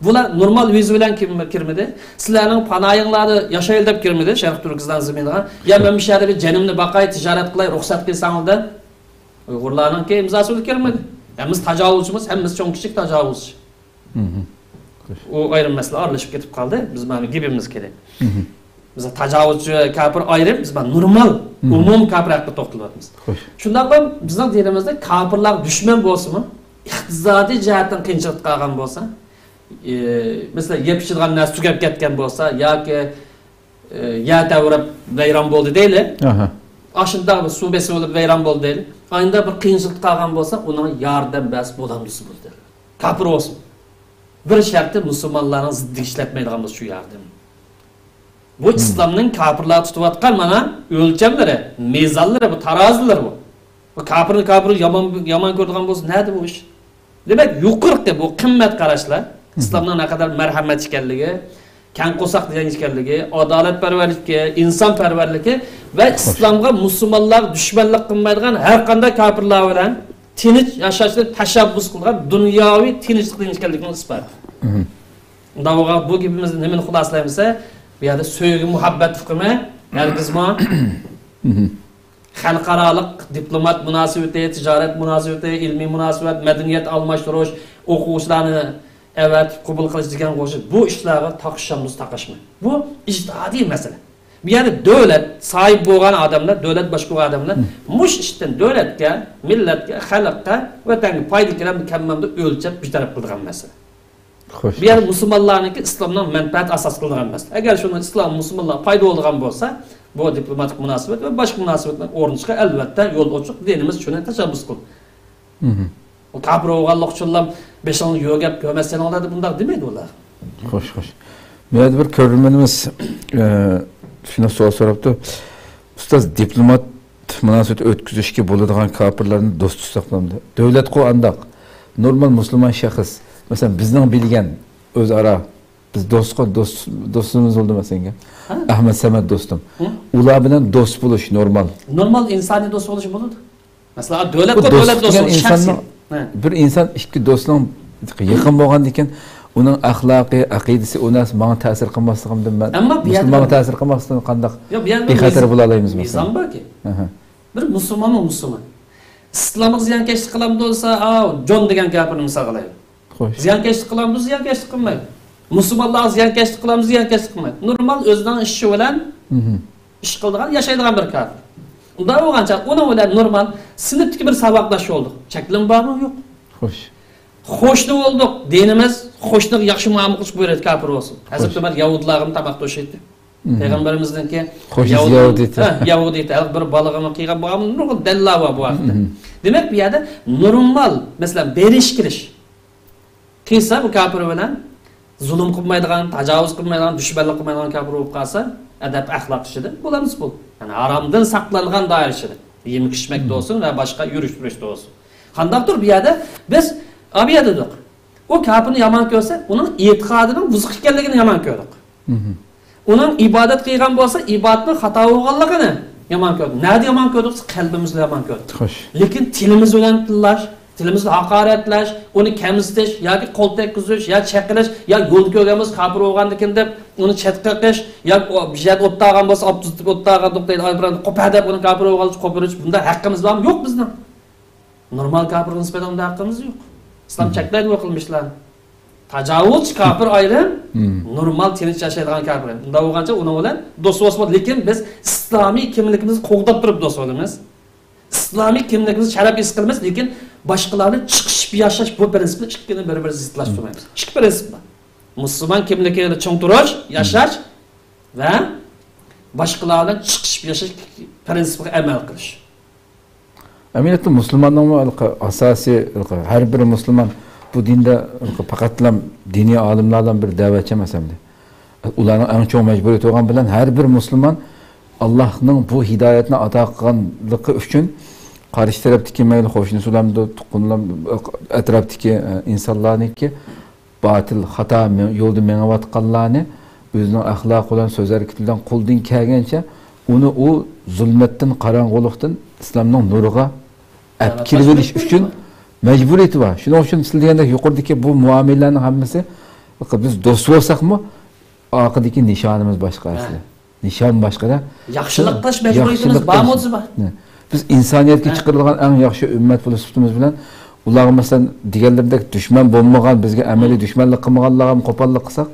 بۇلار نورمال ۋىزا بىلەن كىرمە-، كىرمىدى. سىلەرنىڭ پاناھىڭلاردا ياشايلى دەپ كىرمىدى شەرقىي تۈركىستان زېمىنىغا. يا مەن بۇ شەھەردە بىر جېنىمنى باقاي، تىجارەت قىلاي، رۇخسەت قىلساڭلار دەپ. ئۇيغۇرلارنىڭكى ئىمزاسى بىلەن كىرمىدى. ھەممىسى تاجاۋۇزچىمىز، ھەممىسى چوڭ كىچىك تاجاۋۇزچى. مھم. خوش. ئۇ ئايرىم مەسىلە ئارىلىشىپ كېتىپ قالدى. بىز مانا گېپىمىز كېرەك. مھم. بىز تاجاۋۇزچى كاپىر ئايرىم، بىز مانا نورمال، مھم. ئومۇم كاپىر ھەققىدە توختىلىۋاتىمىز. خوش. شۇنداقلا بىزنىڭ دىنىمىزدە كاپىرلار دۈشمەن بولسىمۇ، ئىقتىسادىي جەھەتتىن قىيىنچىلىقتا قالغان بولسا، ئى، مەسىلەن، يەپ ئىچىدىغان نەرسە تۈگەپ كەتكەن بولسا ياكى، ئى، يەر تەۋرەپ ۋەيران بولدى دەيلى. ئاھا. ئاشۇنداق بىر سۇ بېسىۋېلىپ ۋەيران بولدى دەيلى. ئاينىدا بىر قىيىنچىلىقتا قالغان بولسا، ئۇنىڭ ياردەم بەرسە بولامدۇ، بولدى. كاپىر بولسۇن. بىر شەرتى، مۇسۇلمانلارنىڭ زىددىگە ئىشلەتمەيدىغان بولسا شۇ ياردەم. بۇ مم. ئىسلامنىڭ كاپىرلارغا تۇتۇۋاتقان مانا ئۆلچەملىرى، مىزانلىرى، بۇ تارازىلىرى بۇ. بۇ كاپىرنى كاپىر يامان، يامان كۆرىدىغان بولسا نەدە بۇ ئىش؟ دېمەك، يۇقىرىقى بۇ قىممەت قاراشلار، مم. ئىسلامنىڭ نەقەدەر مەرھەمەت ئىكەنلىكى، كەڭ قورساق دېگەن ئىكەنلىكى، ئادالەتپەرۋەرلىكى، ئىنسانپەرۋەرلىكى ۋە خوش. ئىسلامغا، مۇسۇلمانلارغا دۈشمەنلىك قىلمايدىغان ھەر قانداق كاپىرلار بىلەن تىنچ ياشاشنى تەشەببۇس قىلىدىغان دۇنياۋى تىنچلىق دىنى ئىكەنلىكىنىڭ ئىسپاتى. مم. ئۇنداق بولغان بۇ گېپىمىزدىن نېمىنى خۇلاسىلەيمىز دېسە، بۇ يەردە سۆيگۈ، مۇھەببەت ئۇقۇمى ھەرگىزمۇ مم. خەلقئارالىق دىپلومات مۇناسىۋىتى، تىجارەت مۇناسىۋىتى، ئىلمىي مۇناسىۋەت، مەدەنىيەت ئالماشتۇرۇش، ئوقۇغۇچىلارنى ئەۋەتىپ قوبۇل قىلىش دېگەن قوشۇپ، بۇ ئىشلارغا تاقىشامدۇ، تاقاشمايدۇ. بۇ ئىجتىھادىي مەسىلە. بۇ يەردە دۆلەت ساھىب بولغان ئادەملەر، دۆلەت باشقۇرغان ئادەملەر مم. مۇشۇ ئىشتىن دۆلەتكە، مىللەتكە، خەلققە، ۋەتەنگە پايدا كېلەمدۇ، كەلمەمدۇ ئۆلچەپ بىر تەرەپ قىلىدىغان مەسىلە. خوش. بۇ يەردە مۇسۇلمانلارنىڭكى ئىسلامنىڭ مەنپەئەتى ئاساس قىلىدىغان مەسىلە. ئەگەر شۇنىڭ ئىسلام مۇسۇلمانلارغا پايدا بولىدىغان بولسا، بۇ دىپلوماتىك مۇناسىۋەت ۋە باشقا مۇناسىۋەتلەر ئورنىتىشقا ئەلۋەتتە يول ئوچۇق، دىنىمىز شۇنى تەشەببۇس قىلدى. مم. ئۇ كاپىر بولغانلىق ئۈچۈنلا بېشىڭنى يۆگەپ كۆرمەسسەنلەر دەپ بۇنداق دېمەيدۇ ئۇلار. خوش، خوش. بۇ يەردە بىر كۆرۈرمىنىمىز، ئە، شۇنداق سوئال سوراپتۇ. ئۇستاز، دىپلومات مۇناسىۋەت ئۆتكۈزۈشكە بولىدىغان كاپىرلارنى دوست تۇتساق بولامدۇ؟ دۆلەتقۇ ئانداق. نورمال مۇسۇلمان شەخس، مەسىلەن، بىزنىڭ بىلگەن ئۆزئارا بىز دوستقا دوست، دوستىمىز بولدى مەسىلەن. ھە؟ ئەھمەد سەمەت دوستۇم. ھە؟ ئۇلار بىلەن دوست بولۇش نورمال. نورمال ئىنسانىي دوست بولۇش بولىدۇ. مەسىلەن، دۆلەت بۇ بىلەن دوست دۆلەت دېگەن دوستى، ئىنساننىڭ، شەخسىي. ھە. بىر ئىنسان ئىككى دوستنىڭ يېقىن بولغاندىكىن، ئۇنىڭ ئەخلاقى، ئەقىدىسى، ئۇ نەرسە ماڭا تەسىر قىلماسلىقىمدىن مەن، ئەمما بۇ يەردە ماڭا تەسىر قىلماسلىقتىن قانداق ياق، بۇ يەردە بىخەتەر بولالايمىز، مىزان، مەسىلەن. باركى. ئەھە. بىر مۇسۇلمانمۇ مۇسۇلمان. ئىسلامغا زىيانكەشلىك قىلامدۇ دېسە، ئاۋۇ جون دېگەن كاپىرنى مىسال قىلايلى. خوش. زىيانكەشلىك قىلامدۇ؟ زىيانكەشلىك قىلمايدۇ. مۇسۇلمانلارغا زىيانكەشلىك قىلامدۇ؟ زىيانكەشلىك قىلمايدۇ. نورمال ئۆزىنىڭ ئىشى بىلەن مھم. ئىش قىلىدىغان، ياشايدىغان بىر كاپىر. ئۇنداق بولغانچە ئۇنىڭ بىلەن نورمال سىنىپتىكى بىر ساۋاقداش بولدۇق. چەكلىمە بارمۇ؟ يوق. خوش. قوشنا بولدۇق. دىنىمىز قوشنىغا ياخشى مۇئامىلە قىلىش بۇيرۇيدۇ، كاپىر بولسۇن. ھەزرىتى خوش. ئۆمەر يەھۇدىيلارغىمۇ تاماق توشۇيتتى. مھم. پەيغەمبىرىمىزنىڭكى قوشنىسى يەھۇدىي، يەھۇدىي ئىدى. ھە، يەھۇدىي ئىدى. ھەر بىر بالىغىمۇ قىلغان بولغان نۇرغۇن دەلىللار بار بۇ ھەقتە. مھم. دېمەك، بۇ يەردە نورمال، مەسىلەن، بېرىش كېلىش قىلسا، بۇ كاپىر بىلەن زۇلۇم قىلمايدىغان، تاجاۋۇز قىلمايدىغان، دۈشمەنلىك قىلمايدىغان كاپىر بولۇپ قالسا، ئەدەپ ئەخلاق ئىچىدە بولىمىز بۇ. يەنى ھارامدىن ساقلانغان دائىرە ئىچىدە. يېمەك ئىچمەكتە مھم. بولسۇن ۋە باشقا يۈرۈش تۇرۇشتا بولسۇن. قانداقتۇر بۇ يەردە بىز، ئا، بۇ يەردە دېدۇق. ئۇ كاپىرنى يامان كۆرسە، ئۇنىڭ ئېتىقادىنىڭ بۇزۇق ئىكەنلىكىنى يامان كۆردۇق. مھم. ئۇنىڭ ئىبادەت قىلغان بولسا، ئىبادىتىنىڭ خاتا بولغانلىقىنى يامان كۆردۇق. نەدە يامان كۆردۇق؟ قەلبىمىزدە يامان كۆردۇق. خوش. لېكىن تىلىمىز بىلەن تىللاش، تىلىمىزنى ھاقارەتلەش، ئۇنى كەمسىتىش ياكى قول تەگكۈزۈش يا چېقىلىش يا يولدا كۆرگەن بولسا كاپىر بولغاندىكىن دەپ ئۇنى چەتكە قېقىش يا بىر يەردە ئوت تاغان بولسا، ئاپتۇ تۇتۇپ ئوت تاغاندۇق دەيدۇ، ئايال بىلەن قوپە دەپ ئۇنى كاپىر بولغانلىقىنى قوپۇرۇش، بۇنداق ھەققىمىز بارمۇ؟ يوق بىزنىڭ. نورمال كاپىرغا نىسبەتەن ئۇنداق ھەققىمىز يوق. ئىسلام مم. چەكلەيدۇ بۇ قىلمىشلارنى. تاجاۋۇزچى كاپىر ئايرىم، مم. نورمال تىنچ ياشايدىغان كاپىر ئايرىم. ئۇنداق بولغانچە ئۇنىڭ بىلەن دوست بولسا بولىدۇ. لېكىن بىز ئىسلامىي كىملىكىمىزنى قوغداپ تۇرۇپ دوست بولىمىز. ئىسلامىي كىملىكىمىزنى شەرەپ ھېس قىلىمىز، لېكىن باشقىلارنى چىقىشىپ ياشاش بۇ پىرىنسىپنى ئىككىنى بىر-بىرى زىتلاشتۇرمايمىز. ئىككى پىرىنسىپ بار. مۇسۇلمان كىملىكىدە چىڭ تۇرۇش، ياشاش ۋە باشقىلار بىلەن چىقىشىپ ياشاش پىرىنسىپىغا ئەمەل قىلىش. ئەمەلىيەتتە مۇسۇلماننىڭمۇ ھېلىقى ئاساسىي، ھېلىقى ھەر بىر مۇسۇلمان بۇ دىندا ھېلىقى پەقەتلا دىنىي ئالىملار بىلەن بىر دەۋەتچى ئەمەس ئەمدى. ئۇلارنىڭ ئەڭ چوڭ مەجبۇرىيىتى بولغان بىلەن ھەر بىر مۇسۇلمان ئاللاھنىڭ بۇ ھىدايەتنى ئاتا قىلغانلىقى ئۈچۈن قارشى تەرەپتىكى مەيلى قوشنىسىلامدۇ، تۇغقانلام، ئەتراپتىكى، ئە، ئىنسانلارنىڭكى باتىل، خاتا مېڭ-، يولدا مېڭىۋاتقانلارنى ئۆزىنىڭ ئەخلاقى بىلەن، سۆز ھەرىكىتى بىلەن قولىدىن كەلگەنچە ئۇنى ئۇ زۇلمەتتىن، قاراڭغۇلۇقتىن ئىسلامنىڭ نۇرىغا ئەپ كىرىۋېلىش ئۈچۈن مەجبۇرىيىتى بار. شۇنىڭ ئۈچۈن سىز دېگەندەك يۇقىرىدىكى بۇ مۇئامىلىلەرنىڭ ھەممىسى، بىز دوست بولساقمۇ، ئارقىدىكى نىشانىمىز باشقا ئەسلى. نىشان باشقىدا. ياخشىلىق قىلىش مەجبۇرىيىتىمىز بارمۇ، بار؟ بىز ئىنسانىيەتكە چىقىرىلغان ئەڭ ياخشى ئۈممەت بولۇش سۈپىتىمىز بىلەن ئۇلارغا، مەسىلەن، دېگەنلىرىدەك دۈشمەن بولمىغان، بىزگە ئەمەلىي دۈشمەنلىك قىلمىغانلارغا قوپاللىق قىلساق،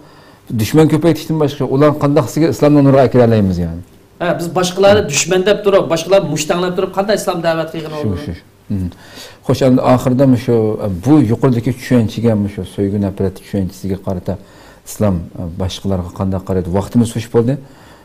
دۈشمەن كۆپەيتىشتىن باشقا ئۇلارنى قانداق سىزگە ئىسلامنىڭ نۇرىغا ئەكىرەلەيمىز، يەنى؟ ھە، بىز باشقىلارنى دۈشمەن دەپ تۇرۇپ، باشقىلارنى مۇشتەڭلەپ تۇرۇپ قانداق ئىسلام دەۋەت قىلغىلى بولىدۇ؟ شۇ، شۇ. مم. خوش، ئەمدى ئاخىرىدا مۇشۇ، بۇ يۇقىرىدىكى چۈشەنچىگە، مۇشۇ سۆيگۈ نەپرەت چۈشەنچىسىگە قارىتا ئىسلام باشقىلارغا قانداق قارايدۇ؟ ۋاقتىمىز توشۇپ بولدى.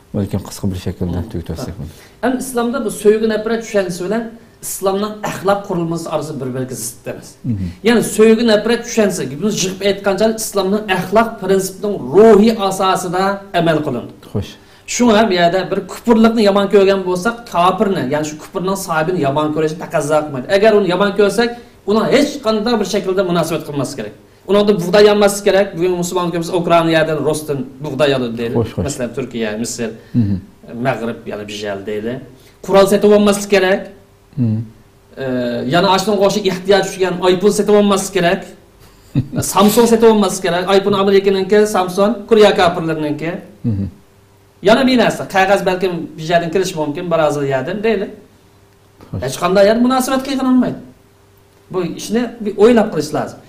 بۇنىڭدىن كېيىن قىسقا بىر شەكىلدە تۈگىتىۋەتسەك بولىدۇ. ئەمدى ئىسلامدا بۇ سۆيگۈ نەپرەت چۈشەنچىسى بىلەن ئىسلامنىڭ ئەخلاق قۇرۇلمىسى ئارىسىدا بىر-بىرىگە زىت ئەمەس. مم. يەنى سۆيگۈ نەپرەت چۈشەنچىسى، بىز يىغىپ ئېيتقانچە ئىسلامنىڭ ئەخلاق پىرىنسىپىنىڭ روھىي ئاساسىدا ئەمەل قىلىنىدۇ. خوش. شۇڭا بۇ يەردە بىر كۇپۇرلۇقنى يامان كۆرگەن بولساق، كاپىرنى، يەنى شۇ كۇپۇرنىڭ ساھىبىنى يامان كۆرۈشنى تەقەززا قىلمايدۇ. ئەگەر ئۇنى يامان كۆرسەك، ئۇنىڭ ھېچقانداق بىر شەكىلدە مۇناسىۋەت قىلماسلىق كېرەك. ئۇنىڭدىن بۇغداي يانماسلىق كېرەك. بۈگۈن مۇسۇلمان كۆپىسى ئۇكرائىنادىن، روستىن بۇغداي ئالىدۇ دەيلى. خوش، خوش. مەسىلەن، تۈركىيە، مىسىر، مھم. مەغرىب، يەنى بىژەل دەيلى. قورال سېتىۋالماسلىق كېرەك. مھم. ئە، يەنە ئاشۇنىڭغا ئوخشاش ئېھتىياج چۈشكەن ئايفون سېتىۋالماسلىق كېرەك. سامسۇڭ سېتىۋالماسلىق كېرەك. ئايفون ئامېرىكىنىڭكى، سامسۇڭ كورېيە كاپىرلىرىنىڭكى. مھم. يەنە بىر نەرسە، قەغەز بەلكىم بىر يەردىن كېلىشى مۇمكىن، بىر ئازىر يەردىن دەيلى. خوش. ھېچقانداق يەردە مۇناسىۋەت قىلغىلى بولمايدۇ. بۇ ئىشنى بىر ئويلاپ قىلىش لازىم.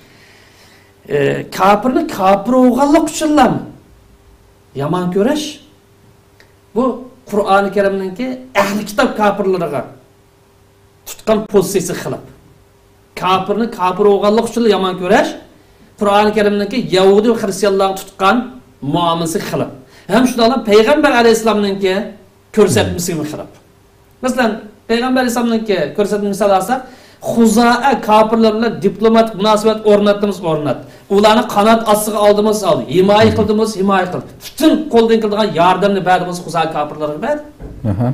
ئى، كاپىرنى كاپىر بولغانلىقى ئۈچۈنلا يامان كۆرۈش، بۇ قۇرئانى كەرىمنىڭكى ئەھلى كىتاب كاپىرلىرىغا تۇتقان پوزىتسىيىسىگە خىلاپ. كاپىرنى كاپىر بولغانلىقى ئۈچۈنلا يامان كۆرۈش، قۇرئانى كەرىمنىڭكى يەھۇدىي ۋە خىرىستىيانلارغا تۇتقان مۇئامىلىسىگە خىلاپ. ھەم شۇنداقلا پەيغەمبەر ئەلەيھىسسالامنىڭكى كۆرسەتمىسىگىمۇ خىلاپ. مەسىلەن، پەيغەمبەر ئەلەيھىسسالامنىڭكى كۆرسەتمە مىسال ئالساق، خۇزائە كاپىرلار بىلەن دىپلوماتىك مۇناسىۋەت ئورناتتىمىز، ئورناتتى. ئۇلارنى قانات ئاستىغا ئالدىمىز، ئالدى. ھىمايە قىلدىمىز، ھىمايە قىلدى. پۈتۈن قولدىن كېلىدىغان ياردەمنى بەردىمىز خۇزائە كاپىرلىرىغا، بەردى. ئەھە.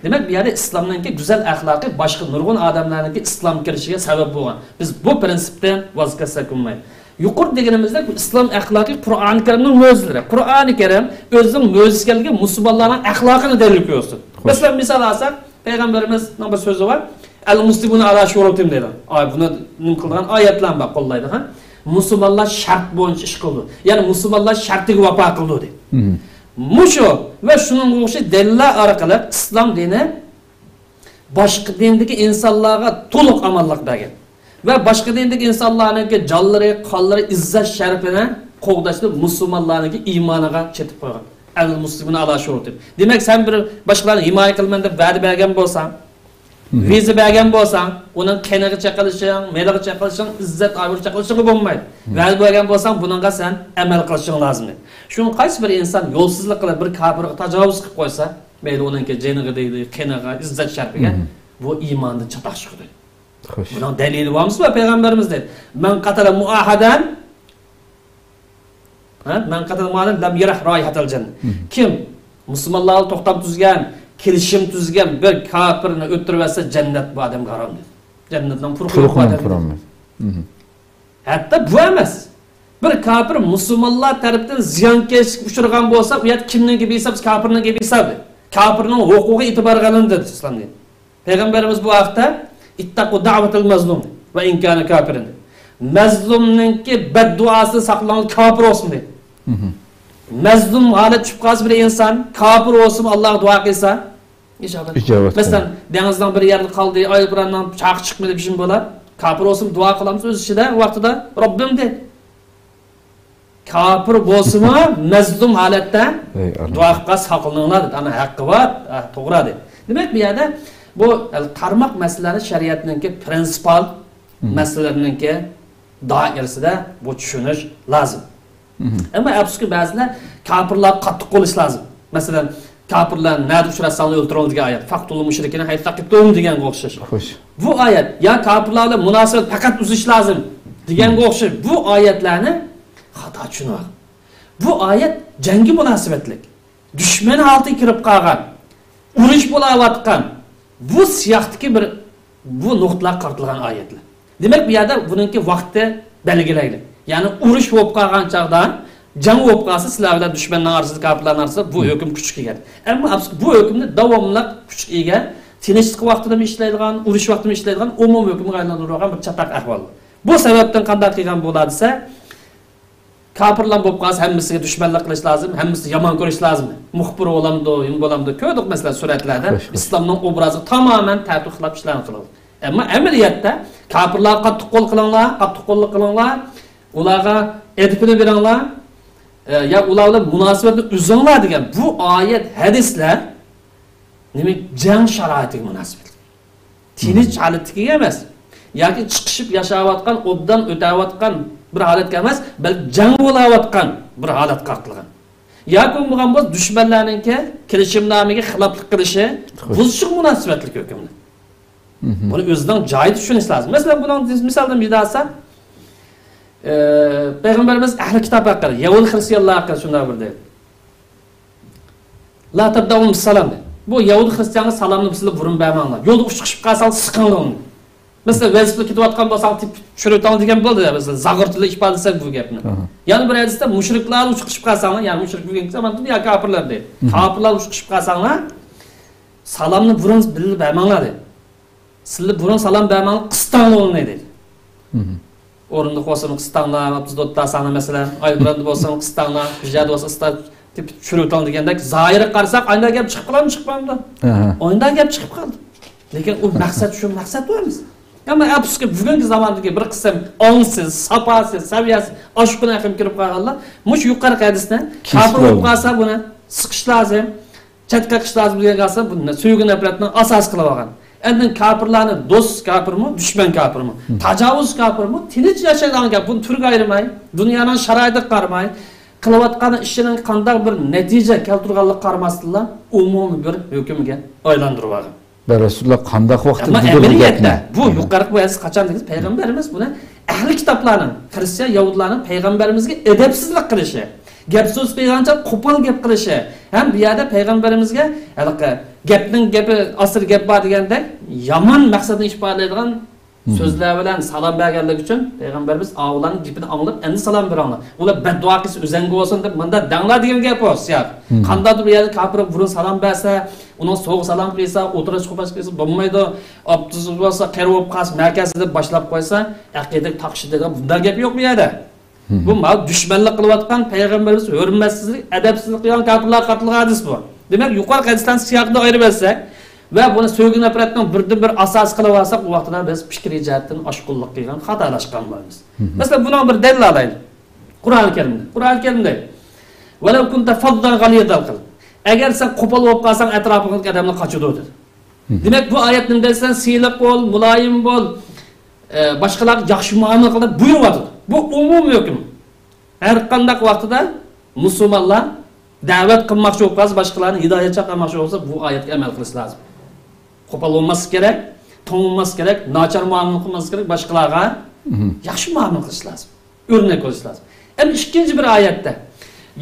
دېمەك، بۇ يەردە ئىسلامنىڭكى گۈزەل ئەخلاقى باشقا نۇرغۇن ئادەملەرنىڭكى ئىسلامغا كىرىشىگە سەۋەب بولغان. بىز بۇ پىرىنسىپتىن ۋاز كەچسەك بولمايدۇ. يۇقىرىدا دېگىنىمىزدەك، بۇ ئىسلام ئەخلاقى قۇرئانى كەرىمنىڭ مۆجىزىلىرى. قۇرئانى كەرىم ئۆزىنىڭ مۆجىزىسى ئىكەنلىكى مۇسۇلمانلارنىڭ ئەخلاقىنى دەلىل كۆرسىتىدۇ. مەسىلەن، مىسال ئالساق، پەيغەمبىرىمىزنىڭ بىر سۆزى بار، «ئەل مۇسلىمۇنە ئالا شۇرۇتىم» دەيدۇ. ئاي، بۇنى نېمە قىلىدىغان ئايەتلەر بار، قوللايدىغان. مۇسۇلمانلار شەرت بويىچە ئىش قىلىدۇ. يەنى مۇسۇلمانلار شەرتىگە ۋاپا قىلىدۇ، دەيدۇ. مۇشۇ ۋە شۇنىڭغا ئوخشاش دەلىللەر ئارقىلىق ئىسلام دىنى باشقا دىندىكى ئىنسانلارغا تولۇق ئامانلىق بەرگەن ۋە باشقا دىندىكى ئىنسانلارنىڭكى جانلىرى، قانلىرى، ئىززەت شەرىپىنى قوغداشنى مۇسۇلمانلارنىڭكى ئىمانىغا چېتىپ قويغان. «ئەل مۇسلىمۇنە ئالا شۇرۇتىم». دېمەك، سەن بىر باشقىلارنى ھىمايە قىلىمەن دەپ ۋەدە بەرگەن بولساڭ، ۋىزا بەرگەن بولساڭ، ئۇنىڭ قېنىغا چېقىلىشىڭ، مېلىغا چېقىلىشىڭ، ئىززەت ئابرۇيغا چېقىلىشىڭغا بولمايدۇ. ۋەدە بەرگەن بولساڭ، بۇنىڭغا سەن ئەمەل قىلىشىڭ لازىم. شۇڭا قايسى بىر ئىنسان يولسىزلىق قىلىپ بىر كاپىرغا تاجاۋۇز قىلىپ قويسا، مەيلى ئۇنىڭكى جېنىغا دەيلى، قېنىغا، ئىززەت شەرىپىگە، بۇ ئىماندىن چاتاق چىقىدۇ. بۇنىڭ دەلىلى بارمىسا، پەيغەمبىرىمىز دەيدۇ، «مەن قەتەلە مۇئاھەدەن، ھە؟ مەن قەتەلە مۇئاھەدەن لەم يەرىھ رايىھەتەل جەننە.» كىم مۇسۇلمانلارغا توختام تۈزگەن، كېلىشىم تۈزگەن بىر كاپىرنى ئۆلتۈرۈۋەتسە، جەننەت بۇ ئادەمگە ھارام دېدى. جەننەتنىڭ پۇرىقى يوق بۇ ئادەمگە. ھەتتا بۇ ئەمەس. بىر كاپىر مۇسۇلمانلار تەرىپىدىن زىيانكەشلىككە ئۇچرىغان بولسا، ئۇ يەردە كىمنىڭ گېپى ھېساب، كاپىرنىڭ گېپى ھېساب. كاپىرنىڭ ھوقۇقىغا ئېتىبار قىلىڭ دېدى ئىسلام دىنى. پەيغەمبىرىمىز بۇ ھەقتە، «ئىتتەقۇ دەۋەتەل مەزلۇم ۋە ئىن كانە كافىرىن» دېدى. مەزلۇمنىڭكى بەددۇئاسىدىن ساقلىنىڭلار، كاپىر بولسۇن دېدى. مەزلۇم ھالەت چۈشۈپ قالسا بىر ئىنسان، كاپىر بولسىمۇ ئاللاغا دۇئا قىلسا، ئىجابەت. ئىجابەت. مەسىلەن، دېڭىزنىڭ بىر يەردە قالدى، ئايروپىلاننىڭ چاقى چىقمىدى، بىر شۇم بولا. كاپىر بولسىمۇ دۇئا قىلامسىز ئۆز ئىچىدە، ۋاقتىدا، «رەببىم» دە. كاپىر بولسىمۇ، مەزلۇم ھالەتتە دۇئا قىلىپ قالسا، ساقلىنىڭلار دېدى. ئانا ھەققى بار، ھە، توغرا دېدى. دېمەك، بۇ يەردە بۇ، ئە، قارىماق مەسىلىلەرنى شەرىئەتنىڭكى پرىنسىپال مەسىلىلەرنىڭكى دائىرىسىدە بۇ چۈشىنىش لازىم. ئەمما ئەپسۇسكى، بەزىلەر كاپىرلارغا قاتتىق بولۇش لازىم. مەسىلەن، «كاپىرلار نەدە ئۇچراتساڭلار ئۆلتۈرۈڭلار» دېگەن ئايەت، «فەقتۇلۇل مۇشرىكىنە ھەيسۇ سەقىفتۇم» دېگەنگە ئوخشاش. بۇ ئايەت، يا «كاپىرلار بىلەن مۇناسىۋەت پەقەت ئۈزۈش لازىم» دېگەنگە ئوخشاش. بۇ ئايەتلەرنى خاتا چۈشىنىۋالغان. بۇ ئايەت جەڭگە مۇناسىۋەتلىك. دۈشمەن ھالىتىگە كىرىپ قالغان، ئۇرۇش بولاۋاتقان، بۇ سىياقتىكى بىر، بۇ نۇقتىلارغا قارىتىلغان ئايەتلەر. دېمەك، بۇ يەردە بۇنىڭكى ۋاقتى بەلگىلەيلى. يەنى ئۇرۇش بولۇپ قالغان چاغدا، جەڭ بولۇپ قالسا، سىلەر بىلەن دۈشمەننىڭ ئارىسىدا، كاپىرلارنىڭ ئارىسىدا بۇ ھۆكۈم كۈچكە ئىگە. ئەمما ئەپسۇسكى، بۇ ھۆكۈمنى داۋاملىق كۈچكە ئىگە، تىنچلىق ۋاقتىدىمۇ ئىشلەيدىغان، ئۇرۇش ۋاقتىدىمۇ ئىشلەيدىغان ئومۇمىي ھۆكۈمگە ئايلاندۇرۇۋالغان بىر چاتاق ئەھۋال. بۇ سەۋەبتىن قانداق قىلغان بولا دېسە، كاپىرلار بولۇپ قالسا، ھەممىسىگە دۈشمەنلىك قىلىش لازىم، ھەممىسىنى يامان كۆرۈش لازىم. مۇخبىر بولامدۇ، نېمە بولامدۇ؟ كۆردۇق، مەسىلەن، سۈرەتلەردە ئىسلامنىڭ ئوبرازىغا تامامەن تەتۈر خىلاپ ئىشلارنى قىلىدۇ. ئەمما ئەمەلىيەتتە كاپىرلارغا قاتتىق قول قىلىڭلار، قاتتىق قوللۇق قىلىڭلار، ئۇلارغا ئەدىپىنى بېرىڭلار، ئە، يا ئۇلار بىلەن مۇناسىۋەتنى ئۈزۈڭلار دېگەن بۇ ئايەت، ھەدىسلەر نېمە، جەڭ شارائىتىگە مۇناسىۋەتلىك. تىنچ ھالەتتىكىگە ئەمەس، ياكى چىقىشىپ ياشاۋاتقان، ئوبدان ئۆتەۋاتقان بىر ھالەتكە ئەمەس، بەلكى جەڭ بولاۋاتقان بىر ھالەتكە قارىتىلغان. ياكى بولمىغان بولسا، دۈشمەنلەرنىڭكى كېلىشىمنامىگە خىلاپلىق قىلىشى، بۇزۇشىغا مۇناسىۋەتلىك ھۆكۈمنى. بۇنى ئۆزىنىڭ جايىدا چۈشىنىش لازىم. مەسىلەن، بۇنىڭ مىسالىنى بىر ئالساق، ئە، پەيغەمبىرىمىز ئەھلى كىتاب ھەققىدە، يەھۇدىي خرىستىيانلار ھەققىدە شۇنداق بىر دېدى. «لا تەبدەئۇ بىسسالام» دېدى. بۇ يەھۇدىي خرىستىيانغا سالامنى سىلەر بۇرۇن بەرمەڭلار. يولدا ئۇچرىشىپ قالساڭ، سىقىڭلار ئۇنى. مەسىلەن، ۋەزىپىدە كېتىۋاتقان بولساڭ، تېپىپ چۈشۈرۈۋېتىڭ دېگەن بولدى. مەسىلەن، زاغۇرتىلىق ئىپادىسى بۇ گەپنى. يەنە بىر ھەدىستە، مۇشرىكلار ئۇچرىشىپ قالساڭلار، يەنى مۇشرىك بۈگۈنكى زاماندا يا كاپىرلار دەيدۇ. كاپىرلار ئۇچرىشىپ قالساڭلار، سالامنى بۇرۇن بىللە بەرمەڭلار دەيدۇ. سىلەر بۇرۇن سالام بەرمەڭلار، قىستاڭلار ئۇنى دەيدۇ. ئورۇندۇق بولسىمۇ قىستاڭلار، ئاپتوبۇستا ئولتۇرساڭلار مەسىلەن، ئايروپىلاندا بولسىمۇ قىستاڭلار، بىر يەردە بولسا ئىستا تېپىپ چۈشۈرۈۋېتىڭ دېگەندەك، زاھىرىغا قارىساق، ئانداق گەپ چىقىپ قالامدۇ، چىقىپ قالمامدۇ؟ ئانداق گەپ چىقىپ قالدى. لېكىن ئۇ مەقسەت شۇ مەقسەت ئەمەس. ئەمما ئەپسۇسكى، بۈگۈنكى زاماندىكى بىر قىسىم ئاڭسىز، ساپاسىز، سەۋىيەسىز، ئاشۇ كۈنى ئەقىم كىرىپ قالغانلار مۇشۇ يۇقىرىقى ھەدىسنى، كاپىر بولۇپ قالسا بۇنى سىقىش لازىم. چەتكە قىلىش لازىم دېگەنگە ئاساسەن، بۇ سۆيگۈ نەپرەتنى ئاساس قىلىۋالغان. ئاندىن كاپىرلارنى دوست كاپىرمۇ، دۈشمەن كاپىرمۇ، تاجاۋۇز كاپىرمۇ، تىنچ ياشايدىغان كاپىر، بۇنى تۈرگە ئايرىماي، دۇنيانىڭ شارائىتىغا قارىماي، قىلىۋاتقان ئىشىنىڭ قانداق بىر نەتىجە كەلتۈرگەنلىكىگە قارىماستىنلا، ئومۇمىي بىر ھۆكۈمگە ئايلاندۇرۇۋالغان. يا رەسۇلۇللا، قانداق ۋاقىتتا دېدى بۇ گەپنى؟ بۇ يۇقىرىقى بۇ ھەدىس قاچان دېگىنىز، پەيغەمبىرىمىز بۇنى ئەھلى كىتابلارنىڭ، خرىستىيان، يەھۇدلارنىڭ پەيغەمبىرىمىزگە ئەدەپسىزلىك قىلىشى، گەپ سۆز قىلغانچە قوپال گەپ قىلىشى، ھەم بۇ يەردە پەيغەمبىرىمىزگە ھېلىقى گەپنىڭ گېپى ئاستىدا گەپ بار دېگەندەك يامان مەقسەتنى ئىپادىلەيدىغان سۆزلەر بىلەن سالام بەرگەنلىكى ئۈچۈن پەيغەمبىرىمىز ئاۋۇلارنىڭ گېپىنى ئاڭلاپ، ئەمدى سالام بېرىڭلار. ئۇلار بەددۇئا قىلسا ئۆزۈڭگە بولسۇن دەپ مۇنداق دەڭلار دېگەن گەپ ئۇ سىياق. قانداقتۇر بىر يەردە كاپىر بۇرۇن سالام بەرسە، ئۇنىڭ سوغا سالام قىلسا، ئولتۇرۇش قوپاش قىلسا بولمايدۇ. ئاپتوبۇس بولسا قېرى بولۇپ قالسا، مەركەزدە باشلاپ قويسا، ئەقىدە تاقىشىدىغان بۇنداق گەپ يوق بۇ يەردە. بۇ ماۋۇ دۈشمەنلىك قىلىۋاتقان، پەيغەمبىرىمىز ھۆرمەتسىزلىك، ئەدەپسىزلىك قىلغان كاپىرلارغا قارىتىلغان ھەدىس بۇ. دېمەك، يۇقىرىقى ھەدىسلەرنى سىياقىدا ئايرىۋەتسەك ۋە بۇنى سۆيگۈ نەپرەتنىڭ بىردىنبىر ئاساسى قىلىۋالساق، ئۇ ۋاقتىدا بىز پىكرىي جەھەتتىن ئاشقۇنلۇق قىلغان، خاتالاشقان بولىمىز. مەسىلەن، بۇنىڭ بىر دەلىلى ئالايلى. قۇرئان كەرىمدە، قۇرئان كەرىمدە، «ۋەلەۋ كۇنتە فەززەن غەلىزەل قەلب.» ئەگەر سەن قوپال بولۇپ قالساڭ، ئەتراپىڭدىكى ئادەملەر قاچىدۇ، دېدى. دېمەك، بۇ ئايەت نېمە دەيسەن؟ سىلىق بول، مۇلايىم بول، ئە، باشقىلارغا ياخشى مۇئامىلە قىل دەپ بۇيرۇۋاتىدۇ. بۇ ئومۇمىي ھۆكۈم. ھەر قانداق ۋاقتىدا مۇسۇلمانلار دەۋەت قىلماقچى بولۇپ قالسا، باشقىلارنى ھىدايەت چاقىرماقچى بولسا، بۇ ئايەتكە ئەمەل قىلىش لازىم. قوپال بولماسلىق كېرەك، توڭ بولماسلىق كېرەك، ناچار مۇئامىلە قىلماسلىق كېرەك، باشقىلارغا ياخشى مۇئامىلە قىلىش لازىم. ئۆرنەك بولۇش لازىم. ئەمدى ئىككىنچى بىر ئايەتتە،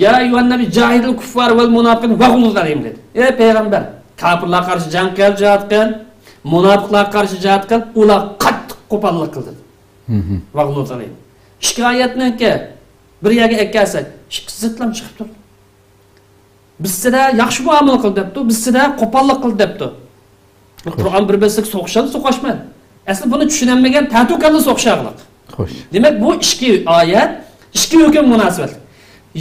«يا ئەييۇھەن نەبىي جاھىدىل كۇففارە ۋەل مۇنافىقىن ۋەغلۇز ئەلەيھىم» دېدى. ئەي پەيغەمبەر، كاپىرلارغا قارشى جەڭ قىل، جىھاد قىل، مۇناپىقلارغا قارشى جىھاد قىل، ئۇلارغا قاتتىق قوپاللىق قىل، دېدى. ۋەغلۇز ئەلەيھىم. ئىككى ئايەتنىڭكى بىر يەرگە ئەكەلسەك، ئىككىسى زىتلام چىقىپ تۇرىدۇ. بىزسىدە ياخشى مۇئامىلە قىل دەپتۇ، بىزسىدە قوپاللىق قىل دەپتۇ. بۇ قۇرئان بىر بىرسىگە سوقۇشامدۇ، سوقۇشمايدۇ. ئەسلى بۇنى چۈشىنەلمىگەن تەتۈر كاللا سوقۇشارلىق. خوش. دېمەك، بۇ ئىككى ئايەت، ئىككى ھۆكۈم مۇناسىۋەتلىك.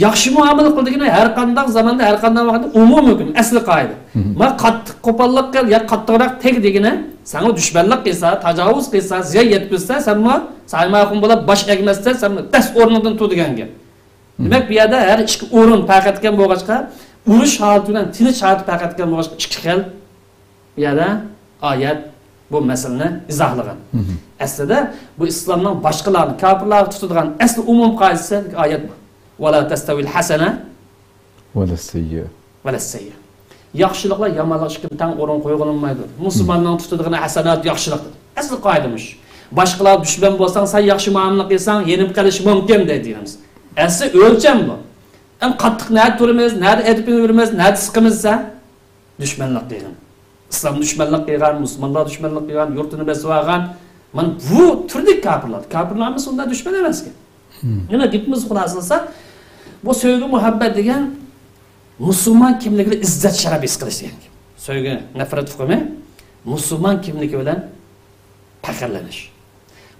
ياخشى مۇئامىلە قىل دېگىنى ھەر قانداق زاماندا، ھەر قانداق ۋاقىتتا ئومۇمىي ھۆكۈم، ئەسلى قائىدە. ما قاتتىق قوپاللىق قىل يا قاتتىقراق تەگ دېگىنى، ساڭا دۈشمەنلىك قىلسا، تاجاۋۇز قىلسا، زىيان يەتكۈزسە، سەنمۇ سايماخۇن بولاپ باش ئەگمەستە، سەنمۇ تەس ئورنۇڭدىن تۇر دېگەن گەپ. دېمەك، بۇ يەردە ھەر ئىككى ئورۇن پەرق ئەتكەن بولغاچقا، ئۇرۇش ھالىتى بىلەن تىنچ ھالىتى پەرق ئەتكەن بولغاچقا، ئىككى خىل بۇ يەردە ئايەت بۇ مەسىلىنى ئىزاھلىغان. ئەسلىدە بۇ ئىسلامنىڭ باشقىلارنى، كاپىرلارنى تۇتىدىغان ئەسلى ئومۇم قائىدىسى ئايەت بۇ. «ۋە لا تەستەۋىل ھەسەنە ۋە لەسسەييە.» ياخشىلىق بىلەن يامانلىق ئىككىنى تەڭ ئورۇن قويغىلى بولمايدۇ. مۇسۇلماننىڭ تۇتىدىغىنى ھەسەنات، ياخشىلىق دېدى. ئەسلى قائىدە مۇشۇ. باشقىلار دۈشمەن بولساڭ، سەن ياخشى مۇئامىلە قىلساڭ، يېنىپ قېلىشى مۇمكىن دەيدۇ دىنىمىز. ئەسلى ئۆلچەم بۇ. ئەم قاتتىق نەدە تۇرىمىز، نەدە ئېتىپ يۈرىمىز، نەدە سىقىمىز دېسە، دۈشمەنلىك قىلغان. ئىسلام دۈشمەنلىك قىلغان، مۇسۇلمانلار دۈشمەنلىك قىلغان، يۇرتىنى بېسىۋالغان. مانا بۇ تۈردىكى كاپىرلار. كاپىرلار ھەممىسى ئۇنداق دۈشمەن ئەمەسكەن. مم. يەنە گېپىمىزنى خۇلاسىلىسا، بۇ سۆيگۈ مۇھەببەت دېگەن مۇسۇلمان كىملىكىدە ئىززەت شەرەپ ھېس قىلىش دېگەن گەپ. سۆيگۈ نەپرەت ئۇقۇمى مۇسۇلمان كىملىكى بىلەن پەخىرلىنىش.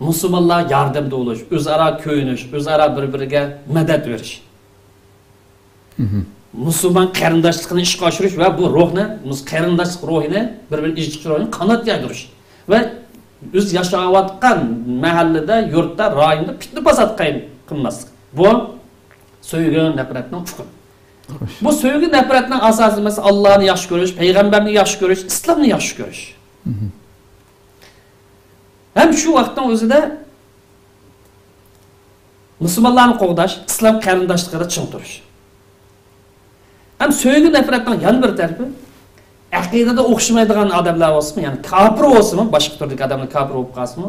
مۇسۇلمانلار ياردەمدە بولۇش، ئۆزئارا كۆيۈنۈش، ئۆزئارا بىر-بىرىگە مەدەت بېرىش. مۇسۇلمان قېرىنداشلىقىنى ئىشقا ئاشۇرۇش ۋە بۇ روھنى، مۇس-، قېرىنداشلىق روھىنى، بىر-بىرىنى ئىجتىمائىي روھىنى قانات يايدۇرۇش ۋە ئۆز ياشاۋاتقان مەھەللىدە، يۇرتتا، رايوندا پىتنە-پاسات قايىم قىلماسلىق. بۇ سۆيگۈ نەپرەتنىڭ ئۇقۇمى. خوش. بۇ سۆيگۈ نەپرەتنىڭ ئاساسى مەسىلەن، ئاللانى ياخشى كۆرۈش، پەيغەمبەرنى ياخشى كۆرۈش، ئىسلامنى ياخشى كۆرۈش. ھەم شۇ ۋاقىتنىڭ ئۆزىدە مۇسۇلمانلارنى قوغداش، ئىسلام قېرىنداشلىقىدا چىڭ تۇرۇش. ھەم سۆيگۈ نەپرەتنىڭ يەنە بىر تەرىپى، ئەقىدىدە ئوخشىمايدىغان ئادەملەر بولسىمۇ، يەنى كاپىر بولسىمۇ، باشقا تۈردىكى ئادەملەر كاپىر بولۇپ قالسىمۇ،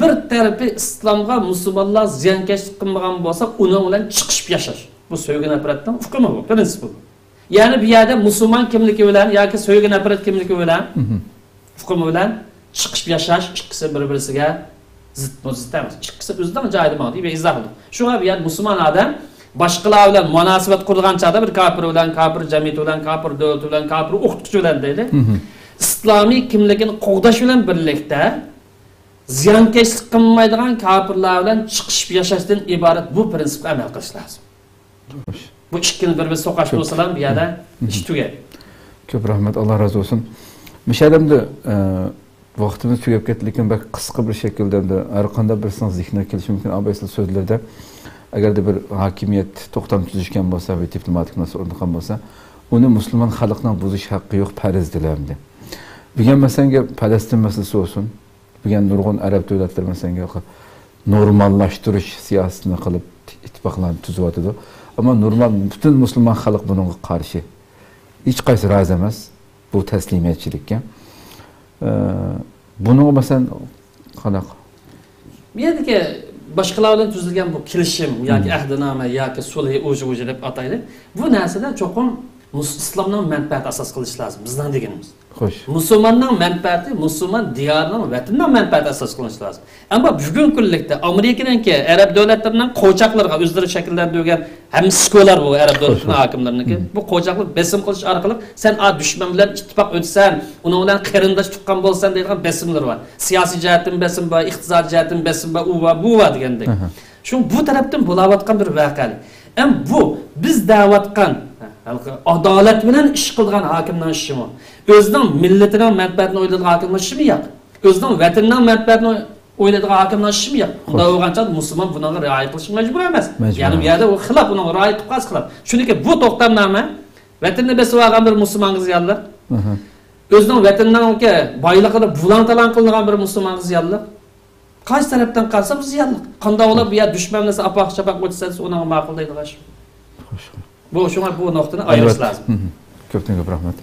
بىر تەرىپى ئىسلامغا مۇسۇلمانلار زىيانكەشلىك قىلمىغان بولسا، ئۇنىڭ بىلەن چىقىشىپ ياشاش. بۇ سۆيگۈ نەپرەتنىڭ ئۇقۇمى بۇ، پرىنسىپى بۇ. يەنى بۇ يەردە مۇسۇلمان كىملىكى بىلەن ياكى سۆيگۈ نەپرەت كىملىكى بىلەن، ئۇقۇمى بىلەن چىقىشىپ ياشاش ئىككىسى بىر-بىرسىگە زىتمۇ زىت ئەمەس. ئىككىسى ئۆزىنىڭ جايىدا ماڭىدۇ دەپ ئىزاھلىدى. شۇڭا بۇ يەردە مۇسۇلمان ئادەم باشقىلار بىلەن مۇناسىۋەت قۇرىدىغان چاغدا بىر كاپىر بىلەن، كاپىر جەمئىيىتى بىلەن، كاپىر دۆلىتى بىلەن، كاپىر ئوقۇتقۇچى بىلەن دەيلى، ئىسلامىي كىملىكىنى قوغداش بىلەن بىرلىكتە زىيانكەشلىك قىلمايدىغان كاپىرلار بىلەن چىقىشىپ ياشاشتىن ئىبارەت بۇ پرىنسىپقا ئەمەل قىلىش لازىم. خوش. بۇ ئىككىنى بىر-بىرى سوقاش بولسىلا، بۇ يەردە ئىش تۈگەيدۇ. كۆپ رەھمەت، ئاللا رازى بولسۇن. مۇشۇ يەردە ئەمدى، ئە، ۋاقتىمىز تۈگەپ كەتتى، لېكىن بەك قىسقا بىر شەكىلدە ئەمدى ھەر قانداق بىرسىنىڭ زېھنىگە كېلىشى مۇمكىن. ئاباي سىلەر سۆزلىرىدە، ئەگەردە بىر ھاكىمىيەت توختام تۈزۈشكەن بولسا ۋە دىپلوماتىك مۇناسىۋەت ئورنىتقان بولسا، ئۇنى مۇسۇلمان خەلقنىڭ بۇزۇش ھەققى يوق، پەرز دېلەمدى. بۈگۈن مەسىلەن، پەلەستىن مەسىلىسى بولسۇن، بۈگۈن نۇرغۇن ئەرەب دۆلەتلىرى، مەسىلەن، نورماللاشتۇرۇش سىياسىتىنى قىلىپ، ئىتتىپاقلارنى تۈزۈۋاتىدۇ. ئەمما نورمال، پۈتۈن مۇسۇلمان خەلق بۇنىڭغا قارشى. ھېچقايسى رازى ئەمەس بۇ تەسلىمىيەتچىلىككە. ئە، بۇنىڭغا، مەسىلەن، قانداق؟ بۇ يەردىكى باشقىلار بىلەن تۈزۈلگەن بۇ كېلىشىم ياكى ئەھدىنامە ياكى سۇلھى ئۇجى-بۇجى دەپ ئاتايلى. بۇ نەرسىدە چوقۇم مۇس-، ئىسلامنىڭ مەنپەئەتى ئاساس قىلىش لازىم، بىزنىڭ دېگىنىمىز. خوش. مۇسۇلماننىڭ مەنپەئەتى مۇسۇلمان دىيارىنىڭ، ۋەتىنىنىڭ مەنپەئەتى ئاساس قىلىنىشى لازىم. ئەمما بۈگۈنكى كۈنلۈكتە ئامېرىكىنىڭكى، ئەرەب دۆلەتلىرىنىڭ قوچاقلىرىغا ئۆزلىرى شەكىللەندۈرگەن ھەممە سىكولار بۇ ئەرەب دۆلەتلىرىنىڭ ھاكىملىرىنىڭكى. بۇ قوچاقلىق بېسىم قىلىش ئارقىلىق سەن ئا دۈشمەن بىلەن ئىتتىپاق ئۆتىسەن، ئۇنىڭ بىلەن قېرىنداش تۇغقان بولىسەن دەيدىغان بېسىملىرى بار. سىياسىي جەھەتتىن بېسىم بار، ئىقتىسادىي جەھەتتىن بېسىم بار، ئۇ بار، بۇ بار دېگەندەك. شۇڭا بۇ تەرەپتىن بولاۋاتقان بىر ۋەقەلىك. ئەم بۇ بىز دەۋاتقان ھېلىقى ئادالەت بىلەن ئىش قىلىدىغان ھاكىمنىڭ ئىشىمۇ؟ ئۆزىنىڭ مىللىتىنىڭ مەنپەئەتىنى ئويلايدىغان ھاكىمنىڭ ئىشىمۇ ياق. ئۆزىنىڭ ۋەتىنىنىڭ مەنپەئەتىنى ئويلايدىغان ھاكىمنىڭ ئىشىمۇ ياق. ئۇنداق بولغان چاغدا مۇسۇلمان بۇنىڭغا رىئايە قىلىشقا مەجبۇر ئەمەس. مەجبۇر يەنى بۇ ئەمەس. يەردە ئۇ خىلاپ، ئۇنىڭغا رىئايە قىلىپ قالسا خىلاپ. چۈنكى بۇ توختامنامە ۋەتىننى بېسىۋالغان بىر مۇسۇلمانغا زىيانلىق. ئۆزىنىڭ ۋەتىنىنىڭكى بايلىقىدا بۇلاڭ-تالاڭ قىلىنغان بىر مۇسۇلمانغا زىيانلىق. قايسى تەرەپتىن قارىسا بۇ زىيانلىق. قانداق بولۇپ بۇ يەر دۈشمەن بىلەن ئاپاق-چاپاق ئۆتسە، ئۇنىڭغا ماقۇل دەيدىغان ئىش. خوش. بۇ، شۇڭا بۇ نۇقتىنى ئايرىش لازىم. كۆپتىن كۆپ رەھمەت.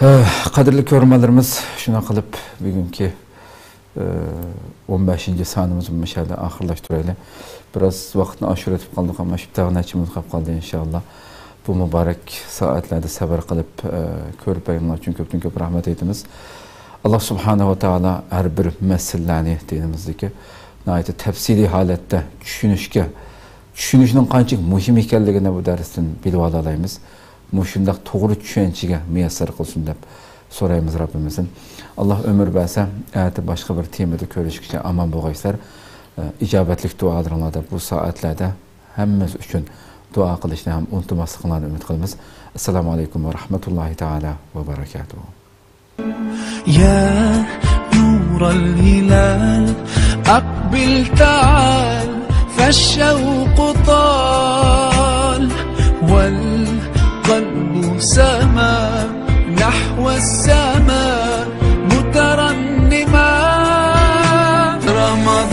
ھە، قەدىرلىك كۆرۈرمەنلىرىمىز، شۇنداق قىلىپ بۈگۈنكى، ئە، ئون بەشىنچى سانىمىزنى مۇشۇ يەردە ئاخىرلاشتۇرايلى. بىراز ۋاقىتنى ئاشۇرۇۋېتىپ قالدۇق، ئەمما شۇ تەغنە چىمىز قاپ قالدى، ئىنشائاللا. بۇ مۇبارەك سائەتلەردە سەۋر قىلىپ، ئە، كۆرۈپ بەرگەنلەر ئۈچۈن كۆپتىن كۆپ رەھمەت ئېيتىمىز. ئاللا سۇبھانەھۇ ۋە تائالا ھەر بىر مەسىلىلەرنى دىنىمىزدىكى ناھايىتى تەپسىلىي ھالەتتە چۈشىنىشكە، چۈشىنىشنىڭ قانچىلىك مۇھىم ئىكەنلىكىنى بۇ دەرستىن بىلىۋالالايمىز. مۇشۇنداق توغرا چۈشەنچىگە مۇيەسسەر قىلسۇن دەپ سورايمىز رەببىمىزدىن. ئاللا ئۆمۈر بەرسە، ئەتە باشقا بىر تېمىدا كۆرۈشكىچە ئامان بولغايسىلەر. ئە، ئىجابەتلىك دۇئالىرىڭلاردا بۇ سائەتلەردە ھەممىمىز ئۈچۈن دۇئا قىلىشنى ھەم ئۇنتۇماسلىقىڭلارنى ئۈمىد قىلىمىز. ئەسسالامۇ ئەلەيكۇم ۋە رەھمەتۇللاھى تائالا ۋە بەرەكاتۇھۇ. يا نور الهلال، أقبل تعال، فالشوق طال، والقلب سما نحو السماء مترنما. رمضان